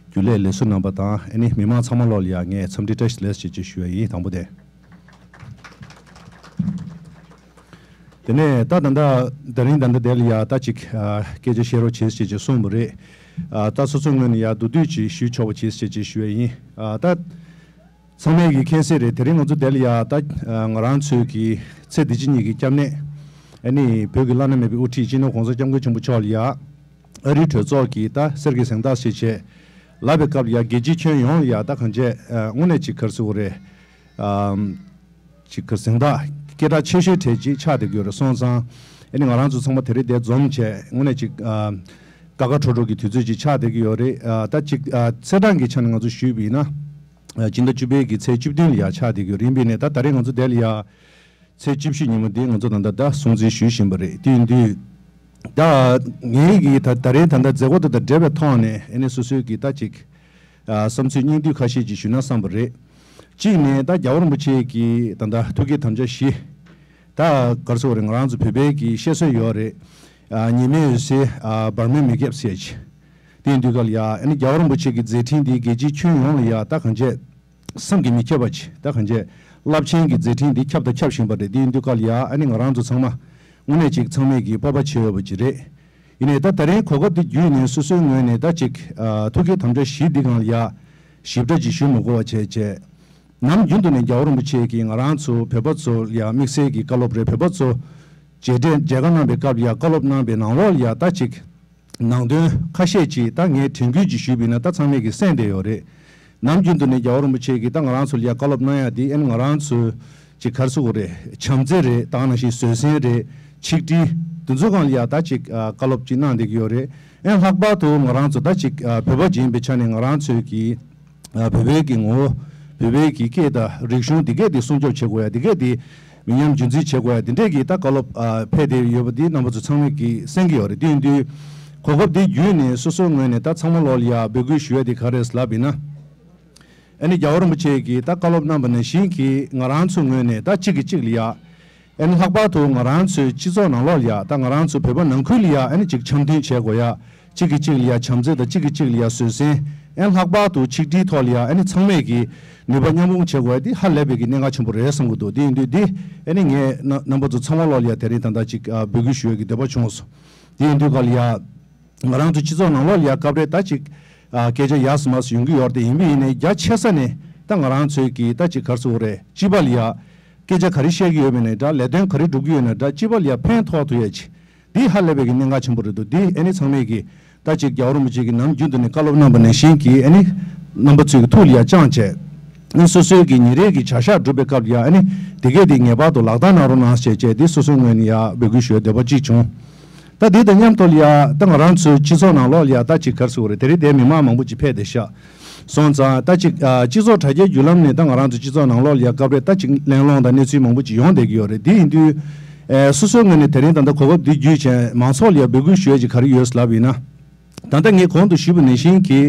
རྒྱུན་ལས་ལས་ཟུར་རྣམ་པ་དང་། ཨ་ནི་མི་མང་ཚང་མ་ལོག་ལ་ཡ་ངས་འཚམས་འདྲི་བཀྲ་ཤིས་བདེ་ལེགས་ཞེས་ཅིག་ཞུ་བ་ཡིན། དང་པོ་དེ། དེ་ནས་ད་ད་ལྟ་དེ་རིང་ད་ལྟ་དེ་ལ་ཡ་ད་ཅིག་ཨ་སྐད་ཆ་བཤད་རོགས་བྱེད་ཅེས་ཅིག་གསུངས་པ་རེད། ཨ་ད་སོ་སོའི་ངོས་ནས་ཡ་མདོར་བསྡུས་ཅིག་ཞུ་ཆོག་པ་བྱེད་ཅེས་ཅིག་ཞུ་བ་ཡིན། ཨ་ད། ཚང་མས་ཀྱིས་མཁྱེན་གསལ་རེད། དེ་རིང་ང་ཚོ་འདིར་ཡ་ད་ང་རང་ཚོའི་གི་ཚེ་འདི་ཕྱི་གཉིས་ཀྱི་སྐྱབས་གནས། ཨ་ནི་བོད་ཀྱི་བླ་ན་མེད་པའི་དབུ་ཁྲིད་སྤྱི་ནོར་༸གོང་ས་༸སྐྱབས་མགོན་ཆེན་པོ་མཆོག་ལ་ཡ་ཨ་རིའི་གྲོས་ཚོགས་ཀྱི་ད་གསེར་གྱི་གཟེངས་རྟགས་ཞེས་བྱས་ལབ་པའི་སྐབས་ལ་ཡ་རྒྱལ་སྤྱིའི་ཁྱོན་ཡོངས་ལ་ཡ་ད་གང་བྱས་ཨ་དངོས་གནས་ཅིག་ག་རེ་ཟེར་དགོས་རེད། ཨམ་ཅིག་གི་གཟེངས་རྟགས་སྐད་གྲགས་ཆེ་ཤོས་གྲས་ཅིག་ཆགས་བསྡད་ཀྱི་ཡོད་རེད། སོང་ཙང་ཨ་ནི་ང་རང་ཚོ་ཚང་མ་དེ་རིང་འདིར་འཛོམས་བྱས་དངོས་གནས་ཅིག་ཨ་དགའ་དགའ་སྤྲོ་སྤྲོ་གི་དུས་ཚོད་ཅིག་ཆགས་བསྡད་ཀྱི་ཡོད་རེད། ཨ་ད་ཅིག་ཨ་ཚེས་གྲངས་ཀྱི་ཆ་ནས་ང་ཚོ་ཞུས་པ་ཡིན་ན། སྤྱི་ཟླ་བཅུ་པའི་གི་ཚེས་བཅུ་བདུན་ལ་ཡ་ཆགས་བསྡད་ཀྱི་ཡོད་རེད། ཡིན་པས་ནས་ད་ད་རེས་ང་ཚོ་དེ་ལ་ཡ་ཚེས་བཅུ་བཞི་ཉིན་མོ་འདི་ང་ཚོ་ད་ལྟ་ད་སྲུང་བརྩི་ཞུས་བཞིན་པ་རེད། དེ་ཡིན་དུས་ད་ངའི་གི་ད་ད་རེས་ད་ལྟ་མཛད་སྒོ་དེ་དང་འབྲེལ་བའི་ཐོག་ནས་ཨ་ནི་སོ་སོའི་གི་ད་ཅིག་ཨ་བསམ་ཚུལ་སྙིང་བསྡུས་ཁ་ཤས་ཅིག་ཞུས་ན་བསམ་པ་རེད། གཅིག་ནས་ད་རྒྱལ་བ་རིན་པོ་ཆེ་གི་ད་ལྟ་ཐུགས་བསྐྱེད་དམ་བཅའ་བཞི་ད་ག་རེ་ཟེར་དགོས་རེད། ང་རང་ཚོ་བོད་པའི་གི་བཤད་སྲོལ་ཡོད་རེད། ཨ་ཉི་མའི་འོད་ཟེར་ཨ་བར་མའི་མེ་རྒྱབ་ཟེར་ཅིག་དེ་ཡིན་དུས་ག་ལ་ཡ་ཨ་ནི་རྒྱལ་བ་རིན་པོ་ཆེ་གི་མཛད་འཕྲིན་འདི་རྒྱལ་སྤྱིའི་ཁྱོན་ཡོངས་ལ་ཡ་ད་གང་བྱས་བསམ་གྱིས་མི་ཁྱབ་པ་ཅིག་ད་གང་བྱས་རླབས་ཆེན་གྱི་མཛད་འཕྲིན་འདི་ཁྱབ་དང་ཁྱབ་བཞིན་པ་རེད། དེ་ཡིན་དུས་ག་ལ་ཡ་ཨ་ནི་ང་རང་ཚོ་ཚང་མ་དངོས་གནས་ཅིག་ཚང་མས་ཀྱི་སྤོབས་པ་བྱེད་འོས་པ་ཅིག་རེད། ཡིན་ནའི་ད་ད་རིང་གོ་སྐབས་འདི་བརྒྱུད་ནས་སོ་སོའི་ངོས་ནས་ད་ཅིག་ཨ་ཐུགས་བསྐྱེད་དམ་བཅའ་བཞི་འདི་སྒང་ལ་ཡ་ཞིབ་ཕྲ་ཅིག་ཞུ་མི་དགོས་པ་བྱས་བྱས། ནམ་རྒྱུན་དུ་ནས་རྒྱལ་བ་རིན་པོ་ཆེ་གིས་ང་རང་ཚོ་བོད་པ་ཚོ་ལ་ཡ་དམིགས་བསལ་གྱི་བཀའ་སློབ་རེད། བོད་པ་ཚོ་མཇལ་འཕྲད་མཇལ་ཁ་གནང་པའི་སྐབས་ལ་ཡ་བཀའ་སློབ་གནང་པའི་ནང་ལོགས་ལ་ཡ་ད་ཅིག་ནང་དོན་ཁ་ཤས་ཅིག་ད་ངས་དྲན་སྐུལ་ཅིག་ཞུས་པ་ཡིན་ན་ད་ཚང་མས་ཀྱིས་གསན་བསྡད་ཡོད་རེད། ནམ་རྒྱུན་དུ་ནས་རྒྱལ་བ་རིན་པོ་ཆེ་གིས་ད་ང་རང་ཚོ་ལ་ཡ་བཀའ་སློབ་གནང་ཡ་དེ་ཨ་ནི་ང་རང་ཚོའི་ཅིག་ག་རེ་ཟེར་དགོས་རེད། བྱམས་བརྩེ་རེད། ད་ག་ནང་བཞིན་བཟོད་བསྲན་རེད། ཆིག་སྒྲིལ་འདི་ཚོ་སྒང་ལ་ཡ་ད་ཅིག་ཨ་བཀའ་སློབ་ཅིག་གནང་བསྡད་ཀྱི་ཡོད་རེད། ཨ་ནི་ལྷག་པར་དུ་ང་རང་ཚོ་ད་ཅིག་ཨ་བོད་པ་ཅིག་ཡིན་པའི་ཆ་ནས་ང་རང་ཚོའི་གི་ཨ་བོད་པའི་གི་ངོ་བོ། བོད་པའི་གི་སྐད་དང་རིག་གཞུང་འདི་གས་དེ་སྲུང་སྐྱོབ་བྱེད་དགོས་ཡ། འདི་གས་དེ་མི་ཉམས་རྒྱུན་འཛིན་བྱེད་དགོས་ཡ། འདི་འདྲས་ཀྱི་ད་བཀའ་སློབ་ཨ་ཕེབས་བསྡད་ཡོད་པ་འདི་རྣམ་པ་ཚོ་ཚང་མས་ཀྱིས་གསན་གྱི་ཡོད་རེད། དེ་ཡིན་དུས་གོ་སྐབས་འདི་བརྒྱུད་ནས་སོ་སོའི་ངོས་ནས་ད་ཚང་མ་ལོག་ལ་ཡ་འབོད་སྐུལ་ཞུ་ཡ་དེ་ག་རེ་རེད་ལབ་ཡིན་ན། ཨ་ནི་རྒྱལ་བ་རིན་པོ་ཆེ་གིས་ད་བཀའ་སློབ་གནང་པ་ནང་བཞིན་གྱིས་ང་རང་ཚོའི་ངོས་ནས་ད་གཅིག་གིས་གཅིག་ལ་ཡ། ཨ་ནི་ལྷག་པར་དུ་ང་རང་ཚོའི་སྤྱི་ཚོགས་ནང་ལོགས་ལ་ཡ། ད་ང་རང་ཚོ་བོད་པ་ནང་ཁུལ་ལ་ཡ་ཨ་ནི་ཅིག་འཆམ་མཐུན་བྱེད་དགོས་ཡ། གཅིག་གིས་གཅིག་ལ་ཡ་བྱམས་བརྩེ་དང་གཅིག་གིས་གཅིག་ལ་ཡ་བཟོད་བསྲན། ཨ་ནི་ལྷག་པར་དུ་ཆིག་སྒྲིལ་ཐོག་ལ་ཡ་ཨ་ནི་ཚང་མས་ཀྱིས་ནུས་པ་མཉམ་སྤུངས་བྱེད་དགོས་ཡ་འདི་ཧ་ལས་པའི་གི་གནད་འགག་ཆེན་པོ་རེད་བསམ་གྱི་འདུག་དེ་ཡིན་དུས་འདི་ཨ་ནི་ངས་རྣམ་རྣམ་པ་ཚོ་ཚང་མ་ལོག་ལ་ཡ་དེ་རིང་ད་ལྟ་ཅིག་ཨ་འབོད་སྐུལ་ཞུ་ཡ་གི་འདོད་པ་བྱུང་སོང་། དེ་ཡིན་དུས་ག་ལ་ཡ། ང་རང་ཚོ་སྤྱི་ཚོགས་ནང་ལོགས་ལ་ཡ་སྐབས་རེ་ད་ཅིག་ཨ་སྐད་ཆ་ཡག་སུ་མ་སུ་ཡོང་གི་ཡོད་རེད། དེ་ཡིན་པ་ཡིན་ནའི་རྒྱ་ཆེ་ས་ནས་ད་ང་རང་ཚོའི་གི་ད་ཅིག་ག་རེ་ཟེར་དགོས་རེད། སྤྱི་པ་ལ་ཡ་སྐད་ཆ་ག་རེ་བཤད་ཀྱི་ཡོད་པ་ཡིན་ནའི་འདྲ། ལས་དོན་ག་རེ་སྒྲུབ་ཀྱི་ཡོད་ན་འདྲ། སྤྱི་པ་ལ་ཡ་ཕན་ཐོགས་ཐུབ་ཡ་ཅིག་འདི་ཧ་ལས་པའི་གི་གནད་འགག་ཆེན་པོ་རེད་འདུག་འདི་ཨ་ནི་ཚང་མས་གི་ད་ཅིག་རྒྱལ་བ་རིན་པོ་ཆེ་གི་ནམ་རྒྱུན་དུ་ནས་བཀའ་སློབ་གནང་པ་ནང་བཞིན་གྱི་ཨ་ནི་རྣམ་པ་ཚོའི་གི་ཐུགས་ལ་ཡ་བཅངས་བྱས། ཨ་ནི་སོ་སོའི་གི་ཉིན་རེའི་གི་བྱ་གཞག་སྒྲུབ་པའི་སྐབས་ལ་ཡ་ཨ་ནི་དེ་གས་དེ་ངེས་པར་དུ་ལག་བསྟར་གནང་རོགས་གནང་ཞེས་བྱས་འདི་སོ་སོའི་ངོས་ནས་ཡ་འབོད་སྐུལ་ཞུ་ཡ་འདོད་པ་གཅིག་བྱུང་། ད་དེ་དང་མཉམ་དུ་ལ་ཡ་ད་ང་རང་ཚོའི་སྤྱི་ཚོགས་ནང་ལོགས་ལ་ཡ་ད་ཅིག་ག་རེ་ཟེར་དགོས་རེད། དེ་རིང་དེ་མི་མང་མང་པོ་ཅིག་ཕེབས་བསྡད་ཤག་སོང་ཙང་ད་ཅིག་ཨ་སྤྱི་ཚོགས་དྲ་རྒྱའི་བརྒྱུད་ལམ་ནས་ད་ང་རང་ཚོ་སྤྱི་ཚོགས་ནང་ལོགས་ལ་ཡ་སྐབས་རེ་ད་ཅིག་གླེང་སློང་དང་གནས་ཚུལ་མང་པོ་ཅིག་ཡོང་བསྡད་ཀྱི་ཡོད་རེད། དེ་ཡིན་དུས་ཨ་སོ་སོའི་ངོས་ནས་དེ་རིང་ད་ལྟ་གོ་སྐབས་འདི་བརྒྱུད་བྱས་མང་ཚོགས་ལ་ཡ་འབོད་སྐུལ་ཞུ་ཡ་ཅིག་ག་རེ་ཡོད་ལབ་ཡིན་ན། ད་ལྟ་ངས་གོང་དུ་ཞུས་པ་ནང་བཞིན་གྱི་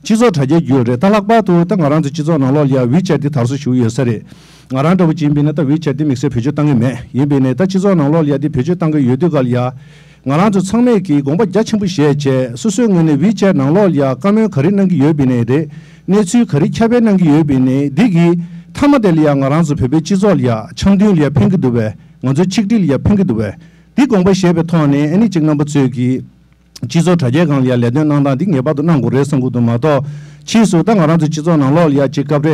སྤྱི་ཚོགས་དྲ་རྒྱའི་བརྒྱུད་རེད། ད་ལྷག་པར་དུ་ད་ང་རང་ཚོ་སྤྱི་ཚོགས་ནང་ལོགས་ལ་ཡ་ཝི་ཆེ་ཊི་འདི་དར་སྲོལ་ཞུ་གི་ཡོད་ས་རེད། ང་རང་འདྲ་བོ་ཅིག་ཡིན་པ་ཡིན་ན་ད་ཝི་ཆེ་ཊི་འདི་དམིགས་བསལ་བེད་སྤྱོད་བཏང་གི་མེད། ཡིན་པ་ཡིན་ནའི་ད་སྤྱི་ཚོགས་ནང་ལོགས་ལ་ཡ་འདི་བེད་སྤྱོད་བཏང་གི་ཡོད་དུས་ག་ལ་ཡ། ང་རང་ཚོ་ཚང་མས་ཀྱིས་དགོངས་པ་རྒྱ་ཆེན་པོ་བཞེས་བྱས་སོ་སོའི་ངོས་ནས་ཝི་ཆེ་ཊི་ནང་ལོགས་ལ་ཡ་བཀའ་མོལ་ག་རེ་གནང་གི་ཡོད་པ་ཡིན་ནའི་རེད། གནས་ཚུལ་ག་རེ་ཁྱབ་སྤེལ་གནང་གི་ཡོད་པ་ཡིན་ནའི་འདི་གི་མཐའ་མ་དེ་ལ་ཡ་ང་རང་ཚོ་བོད་པའི་སྤྱི་ཚོགས་ལ་ཡ་འཆམ་མཐུན་ལ་ཡ་ཕན་གི་འདུག་པས། ང་ཚོའི་ཆིག་སྒྲིལ་ལ་ཡ་ཕན་གི་འདུག་པས། འདི་དགོངས་པ་བཞེས་པའི་ཐོག་ནས་ཨ་ནི་གཅིག་རྣམ་པ་ཚོས་ཀྱིས། སྤྱི་ཚོགས་དྲ་རྒྱའི་སྒང་ལ་ཡ་ལས་དོན་གནང་སྟངས་འདི་ངེས་པར་དུ་གནང་དགོས་རེད་བསམ་གྱི་འདུག་མ་གཏོགས་ཕྱིས་སུ་ད་ང་རང་ཚོ་སྤྱི་ཚོགས་ནང་ལོགས་ལ་ཡ་ཅིག་སྐབས་རེ་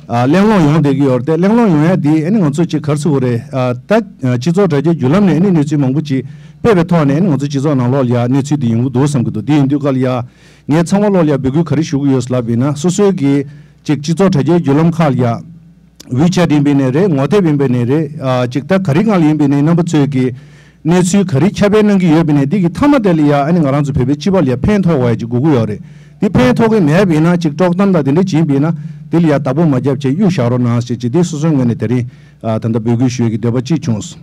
ཨ་གླེང་སློང་ཡོང་བསྡད་ཀྱི་ཡོད་རེད་དེ། གླེང་སློང་ཡོང་ཡ་འདི་ཨ་ནི་ང་ཚོ་ཅིག་ག་རེ་ཟེར་དགོས་རེད། ཨ་ད་སྤྱི་ཚོགས་དྲ་རྒྱའི་བརྒྱུད་ལམ་ནས་ཨ་ནི་གནས་ཚུལ་མང་པོ་ཅིག་སྤེལ་བའི་ཐོག་ནས་ཨ་ནི་ང་ཚོ་སྤྱི་ཚོགས་ནང་ལོགས་ལ་ཡ་གནས་ཚུལ་འདི་ཡོང་གི་འདུག་བསམ་གྱི་འདུག་དེ་ཡིན་དུས་ག་ལ་ཡ་ངས་ཚང་མ་ལོགས་ལ་ཡ་འབོད་སྐུལ་ག་རེ་ཞུ་གི་ཡོད་ལབ་ཡིན་ན། སོ་སོའི་གི་ཅིག་སྤྱི་ཚོགས་དྲ་རྒྱའི་བརྒྱུད་ལམ་ཁག་ལ་ཡ། ཝི་ཆེ་ཊི་ཡིན་པ་ཡིན་ནའི་རེད། ངོ་དེབ་ཡིན་པ་ཡིན་ནའི་རེད། ཨ་ཅིག་ད་ག་རེ་སྒང་ལ་ཡིན་པ་ཡིན་ནའི་རྣམ་པ་ཚོས་ཀྱིས་གནས་ཚུལ་ག་རེ་ཁྱབ་སྤེལ་གནང་གི་ཡོད་པ་ཡིན་ནའི་འདི་གི་མཐའ་མ་དེ་ལ་ཡ་ཨ་ནི་ང་རང་ཚོ་བོད་པའི་སྤྱི་པ་ལ་ཡ་ཕན་ཐོགས་པ་ཡ་ཅིག་དགོས་ཀྱི་ཡོད་རེད། འདི་ཕན་ཐོགས་ཀྱི་མེད་པ་ཡིན་ན་ཅིག་དཀྲོག་གཏམ་དང་དེ་འདྲ་ཅིག་ཡིན་པ་ཡིན་ན་དེ་ལ་ཡ་བདག་པོ་མ་བརྒྱབ་བྱས་གཡུག་བཞག་རོགས་གནང་ཞེས་ཅིག་འདི་སོ་སོའི་ངོས་ནས་དེ་རིང་ཨ་ད་ལྟ་འབོད་སྐུལ་ཞུ་ཡས་ཀྱི་འདོད་པ་གཅིག་བྱུང་སོང་།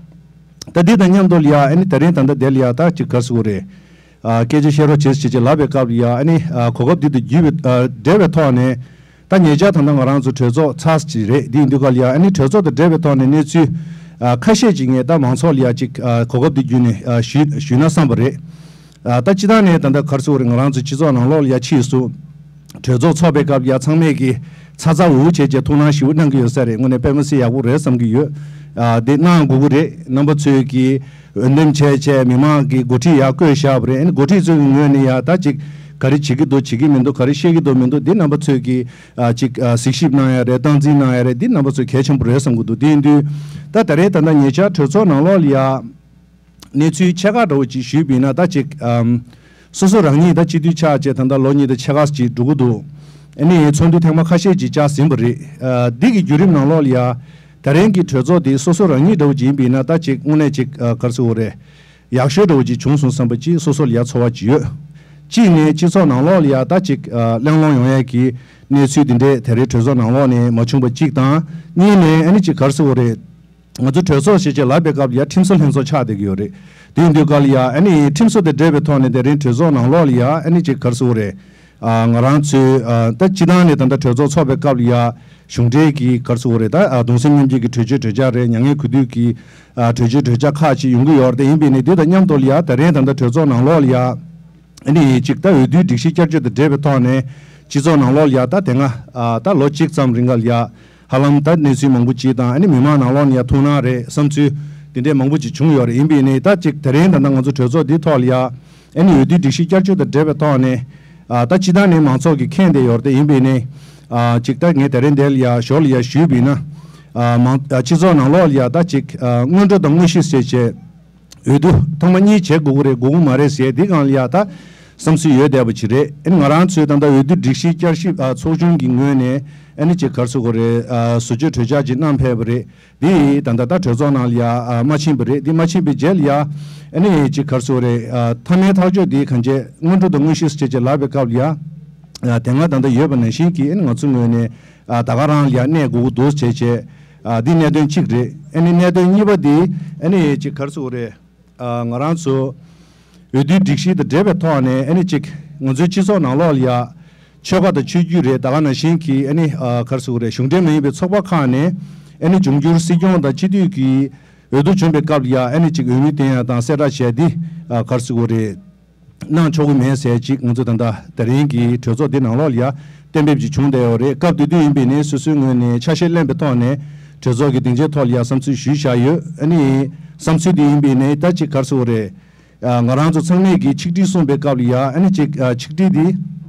ད་འདི་དང་མཉམ་དུ་ལ་ཡ་ཨ་ནི་དེ་རིང་ད་ལྟ་དེ་ལ་ཡ་ད་ཅིག་ག་རེ་ཟེར་དགོས་རེད། ཨ་སྐད་ཆ་བཤད་རོགས་བྱེད་ཅེས་ཅེས་ལབ་པའི་སྐབས་ལ་ཡ་ཨ་ནི་ཨ་གོ་སྐབས་འདི་དང་བརྒྱུད་པའི་ཨ་འབྲེལ་བའི་ཐོག་ནས་ད་ཉེ་ཆར་ད་ལྟ་ང་རང་ཚོ་གྲོས་ཚོགས་ཚར་ཅིག་རེད། འདི་ཡིན་དུས་ག་ལ་ཡ་ཨ་ནི་གྲོས་ཚོགས་དང་འབྲེལ་བའི་ཐོག་ནས་གནས་ཚུལ་ཨ་ཁ་ཤས་ཅིག་ངས་ད་མང་ཚོགས་ལ་ཡ་ཅིག་ཨ་གོ་སྐབས་འདི་བརྒྱུད་ནས་ཨ་ཞུས་ཞུས་ན་བསམ་པ་རེད། ཨ་ད་སྤྱི་བཏང་ནས་ད་ལྟ་ག་རེ་ཟེར་དགོས་རེད། ང་རང་ཚོ་སྤྱི་ཚོགས་ནང་ལོགས་ལ་ཡ་ཕྱིས་སུ་གྲོས་ཚོགས་ཚོགས་པའི་སྐབས་ལ་ཡ་ཚང་མས་ཀྱིས་ཚ་ཚ་འུར་འུར་བྱས་བྱས་ཐུགས་སྣང་ཞེ་པོ་གནང་གི་ཡོད་ས་རེད། དངོས་གནས་དཔེ་མི་སྲིད་ཡག་པོ་རེད་བསམ་གྱི་ཡོད། ཨ་འདི་གནང་དགོས་ཀྱི་རེད། རྣམ་པ་ཚོས་ཀྱིས་འོས་འདེམས་བྱས་བྱས་མི་མང་གི་འགོ་ཁྲིད་ཡར་བསྐོས་བཞག་པ་རེད། ཨ་ནི་འགོ་ཁྲིད་ཚོའི་ངོས་ནས་ཡ་ད་ཅིག་ག་རེ་བྱེད་ཀྱི་འདུག་བྱེད་ཀྱི་མི་འདུག་ག་རེ་བཤད་ཀྱི་འདུག་མི་འདུག་འདི་རྣམ་པ་ཚོས་ཀྱིས་ཨ་ཅིག་ཨ་གཟིགས་ཞིབ་གནང་ཡ་རེད། སྟངས་འཛིན་གནང་ཡ་རེད། འདི་རྣམ་པ་ཚོ་གལ་ཆེན་པོ་རེད་བསམ་གྱི་འདུག་དེ་ཡིན་དུས་ད་ད་རེས་ད་ལྟ་ཉེ་ཆར་གྲོས་ཚོགས་ནང་ལོགས་ལ་ཡ་གནས་ཚུལ་ཆེ་ཁག་འདྲ་བོ་ཅིག་ཞུས་པ་ཡིན་ན་ད་ཅིག་ཨམ་སོ་སོ་རང་ཉིད་ད་སྤྱི་འཐུས་ཆགས་བྱས་ད་ལྟ་ལོ་གཉིས་དང་ཕྱེད་ཀ་ཅིག་འགྲོ་གི་འདུག་ཨ་ནི་ཚོགས་འདུ་ཐེངས་མ་ཁ་ཤས་ཅིག་བཅར་ཟིན་པ་རེད། ཨ་འདི་གི་བརྒྱུད་རིམ་ནང་ལོགས་ལ་ཡ་ད་རིང་གི་གྲོས་ཚོགས་འདི་སོ་སོ་རང་ཉིད་འདྲ་བོ་ཅིག་ཡིན་པ་ཡིན་ན་ད་ཅིག་དངོས་གནས་ཅིག་ཨ་ག་རེ་ཟེར་དགོས་རེད། ཡག་ཤོས་འདྲ་བོ་ཅིག་བྱུང་སོང་བསམ་པ་ཅིག་སོ་སོ་ལ་ཡ་ཚོར་བ་ཅིག་ཡོད། གཅིག་ནས་སྤྱི་ཚོགས་ནང་ལོགས་ལ་ཡ་ད་ཅིག་ཨ་གླེང་སློང་ཡོང་ཡས་ཀྱི་གནས་ཚུལ་འདི་འདྲའི་དེ་རིང་གྲོས་ཚོགས་ནང་ལོགས་ནས་མ་བྱུང་པ་གཅིག་དང་། གཉིས་ནས་ཨ་ནི་ཅིག་ག་རེ་ཟེར་དགོས་རེད། ང་ཚོ་གྲོས་ཚོགས་ཞེས་བྱས་ལབ་པའི་སྐབས་ལ་ཡ་ཁྲིམས་བཟོ་ལྷན་ཚོགས་ཆགས་བསྡད་ཀྱི་ཡོད་རེད། དེ་ཡིན་དུས་སྐབས་ལ་ཡ་ཨ་ནི་ཁྲིམས་བཟོ་དང་འབྲེལ་བའི་ཐོག་ནས་དེ་རིང་གྲོས་ཚོགས་ནང་ལོགས་ལ་ཡ་ཨ་ནི་ཅིག་ག་རེ་ཟེར་དགོས་རེད། ཨ་ང་རང་ཚོའི་ཨ་ད་སྤྱི་བཏང་ནས་ད་ལྟ་གྲོས་ཚོགས་ཚོགས་པའི་སྐབས་ལ་ཡ་གཞུང་འབྲེལ་གྱི་ག་རེ་ཟེར་དགོས་རེད། ད་ཨ་གདུང་སེམས་མཉམ་སྐྱེད་ཀྱི་གྲོས་ཆོད་གྲོས་འཆར་རེད། མྱ་ངན་གུས་འདུད་ཀྱི་ཨ་གྲོས་ཆོད་གྲོས་འཆར་ཁག་ཅིག་ཡོང་གི་ཡོད་རེད། དེ་ཡིན་པས་ནས་དེ་དང་མཉམ་དུ་ལ་ཡ་དེ་རིང་ད་ལྟ་གྲོས་ཚོགས་ནང་ལོགས་ལ་ཡ་ཨ་ནི་ཅིག་ད་འོས་བསྡུའི་སྒྲིག་གཞི་བསྐྱར་བཅོས་དང་འབྲེལ་བའི་ཐོག་ནས་སྤྱི་ཚོགས་ནང་ལོགས་ལ་ཡ་ད་དེ་སྔ་ཨ་ད་ལོ་གཅིག་ཙམ་རིང་ག་ལ་ཡ་ཧ་ལམ་ད་གནས་ཚུལ་མང་པོ་ཅིག་དང་། ཨ་ནི་མི་མང་ནང་ལོགས་ནས་ཡ་ཐུགས་སྣང་རེད། བསམ་ཚུལ་དེ་འདྲས་མང་པོ་ཅིག་བྱུང་ཡོད་རེད། ཡིན་པས་ནས་ད་ཅིག་དེ་རིང་ད་ལྟ་ང་ཚོ་གྲོས་ཚོགས་འདིའི་ཐོག་ལ་ཡ་ཨ་ནི་འོས་བསྡུའི་སྒྲིག་གཞི་བསྐྱར་བཅོས་དང་འབྲེལ་བའི་ཐོག་ནས་ཨ་ད་སྤྱི་བཏང་ནས་མང་ཚོགས་ཀྱིས་མཁྱེན་བསྡད་ཡོད་རེད། དེ་ཡིན་པས་ནས་ཨ་ཅིག་ད་ངས་དེ་རིང་འདིར་ལ་ཡ་ཞོར་ལ་ཡ་ཞུས་པ་ཡིན་ན། ཨ་མང་ཨ་སྤྱི་ཚོགས་ནང་ལོགས་ལ་ཡ་ད་ཅིག་ཨ་སྔོན་འགྲོ་དང་དངོས་གཞི་ཟེར་བྱས་འོས་བསྡུ་ཐེངས་མ་གཉིས་བྱེད་དགོས་ཀྱི་རེད་དགོས་ཀྱི་མ་རེད་ཟེར་འདི་སྒང་ལ་ཡ་ད་བསམ་ཚུལ་ཡོད་བསྡད་པ་ཅིག་རེད། ཨ་ནི་ང་རང་ཚོའི་ད་ལྟ་འོས་བསྡུ་སྒྲིག་གཞི་བསྐྱར་ཞིབ་ཨ་ཚོགས་ཆུང་གི་ངོས་ནས་ཨ་ནི་ཅིག་ག་རེ་ཟེར་དགོས་རེད། ཨ་བཟོ་བཅོས་གྲོས་འཆར་ཅིག་གནང་ཕེབས་པ་རེད། འདི་ད་ལྟ་ད་གྲོས་ཚོགས་ནང་ལ་ཡ་ཨ་མ་ཕྱིན་པ་རེད། འདི་མ་ཕྱིན་པའི་རྗེས་ལ་ཡ་ཨ་ནི་ཅིག་ག་རེ་ཟེར་དགོས་རེད། ཨ་མཐའ་མའི་ཐག་གཅོད་འདི་གང་བྱས་སྔོན་འགྲོ་དང་དངོས་གཞི་ཟེར་བྱས་ལབ་པའི་སྐབས་ལ་ཡ་ཨ་དེ་སྔ་ད་ལྟ་ཡོད་པ་ནང་བཞིན་གྱི་ཨ་ནི་ང་ཚོའི་ངོས་ནས་ཨ་ད་ག་རང་ལ་ཡ་གནས་དགོས་ཀྱི་འདུག་བྱས་བྱས། ཨ་འདི་གནད་དོན་གཅིག་རེད། ཨ་ནི་གནད་དོན་གཉིས་པ་འདི་ཨ་ནི་ཅིག་ག་རེ་ཟེར་དགོས་རེད། ཨ་ང་རང་ཚོ་འོས་བསྡུའི་སྒྲིག་གཞི་དང་འབྲེལ་བའི་ཐོག་ནས་ཨ་ནི་ཅིག་ང་ཚོའི་སྤྱི་ཚོགས་ནང་ལོགས་ལ་ཡ་ཆོལ་ཁ་དང་ཆོས་བརྒྱུད་རེད། ད་ག་ནང་བཞིན་གྱི་ཨ་ནི་ཨ་ག་རེ་ཟེར་དགོས་རེད། གཞུང་འབྲེལ་མ་ཡིན་པའི་ཚོགས་པ་ཁག་ནས་ཨ་ནི་འབྱུང་འགྱུར་སྲིད་སྐྱོང་དང་སྤྱི་འཐུས་ཀྱི་འོས་བསྡུ་བྱུང་བའི་སྐབས་ལ་ཡ་ཨ་ནི་ཅིག་འོས་མི་བསྟན་ཡ་དང་གསལ་བསྒྲགས་བྱས་འདི་ཨ་ག་རེ་ཟེར་དགོས་རེད། གནང་ཆོག་གི་མེད་ཟེར་ཅིག་ང་ཚོ་ད་ལྟ་དེ་རིང་གི་གྲོས་ཚོགས་འདི་ནང་ལོགས་ལ་ཡ་གཏན་འབེབས་ཅིག་བྱུང་བསྡད་ཡོད་རེད། སྐབས་དེ་དུས་ཡིན་པས་ནས་སོ་སོའི་ངོས་ནས་ཆ་ཤས་ལེན་པའི་ཐོག་ནས་གྲོས་ཚོགས་ཀྱི་སྡིངས་ཆའི་ཐོག་ལ་ཡ་བསམ་ཚུལ་ཞུས་བཞག་ཡོད། ཨ་ནི་བསམ་ཚུལ་དེ་ཡིན་པས་ནས་ད་ཅིག་ག་རེ་ཟེར་དགོས་རེད། ཨ་ང་རང་ཚོ་ཚང་མས་ཀྱི་ཆིག་སྒྲིལ་གསུངས་པའི་སྐབས་ལ་ཡ་ཨ་ནི་ཅིག་ཨ་ཆིག་སྒྲིལ་འདི་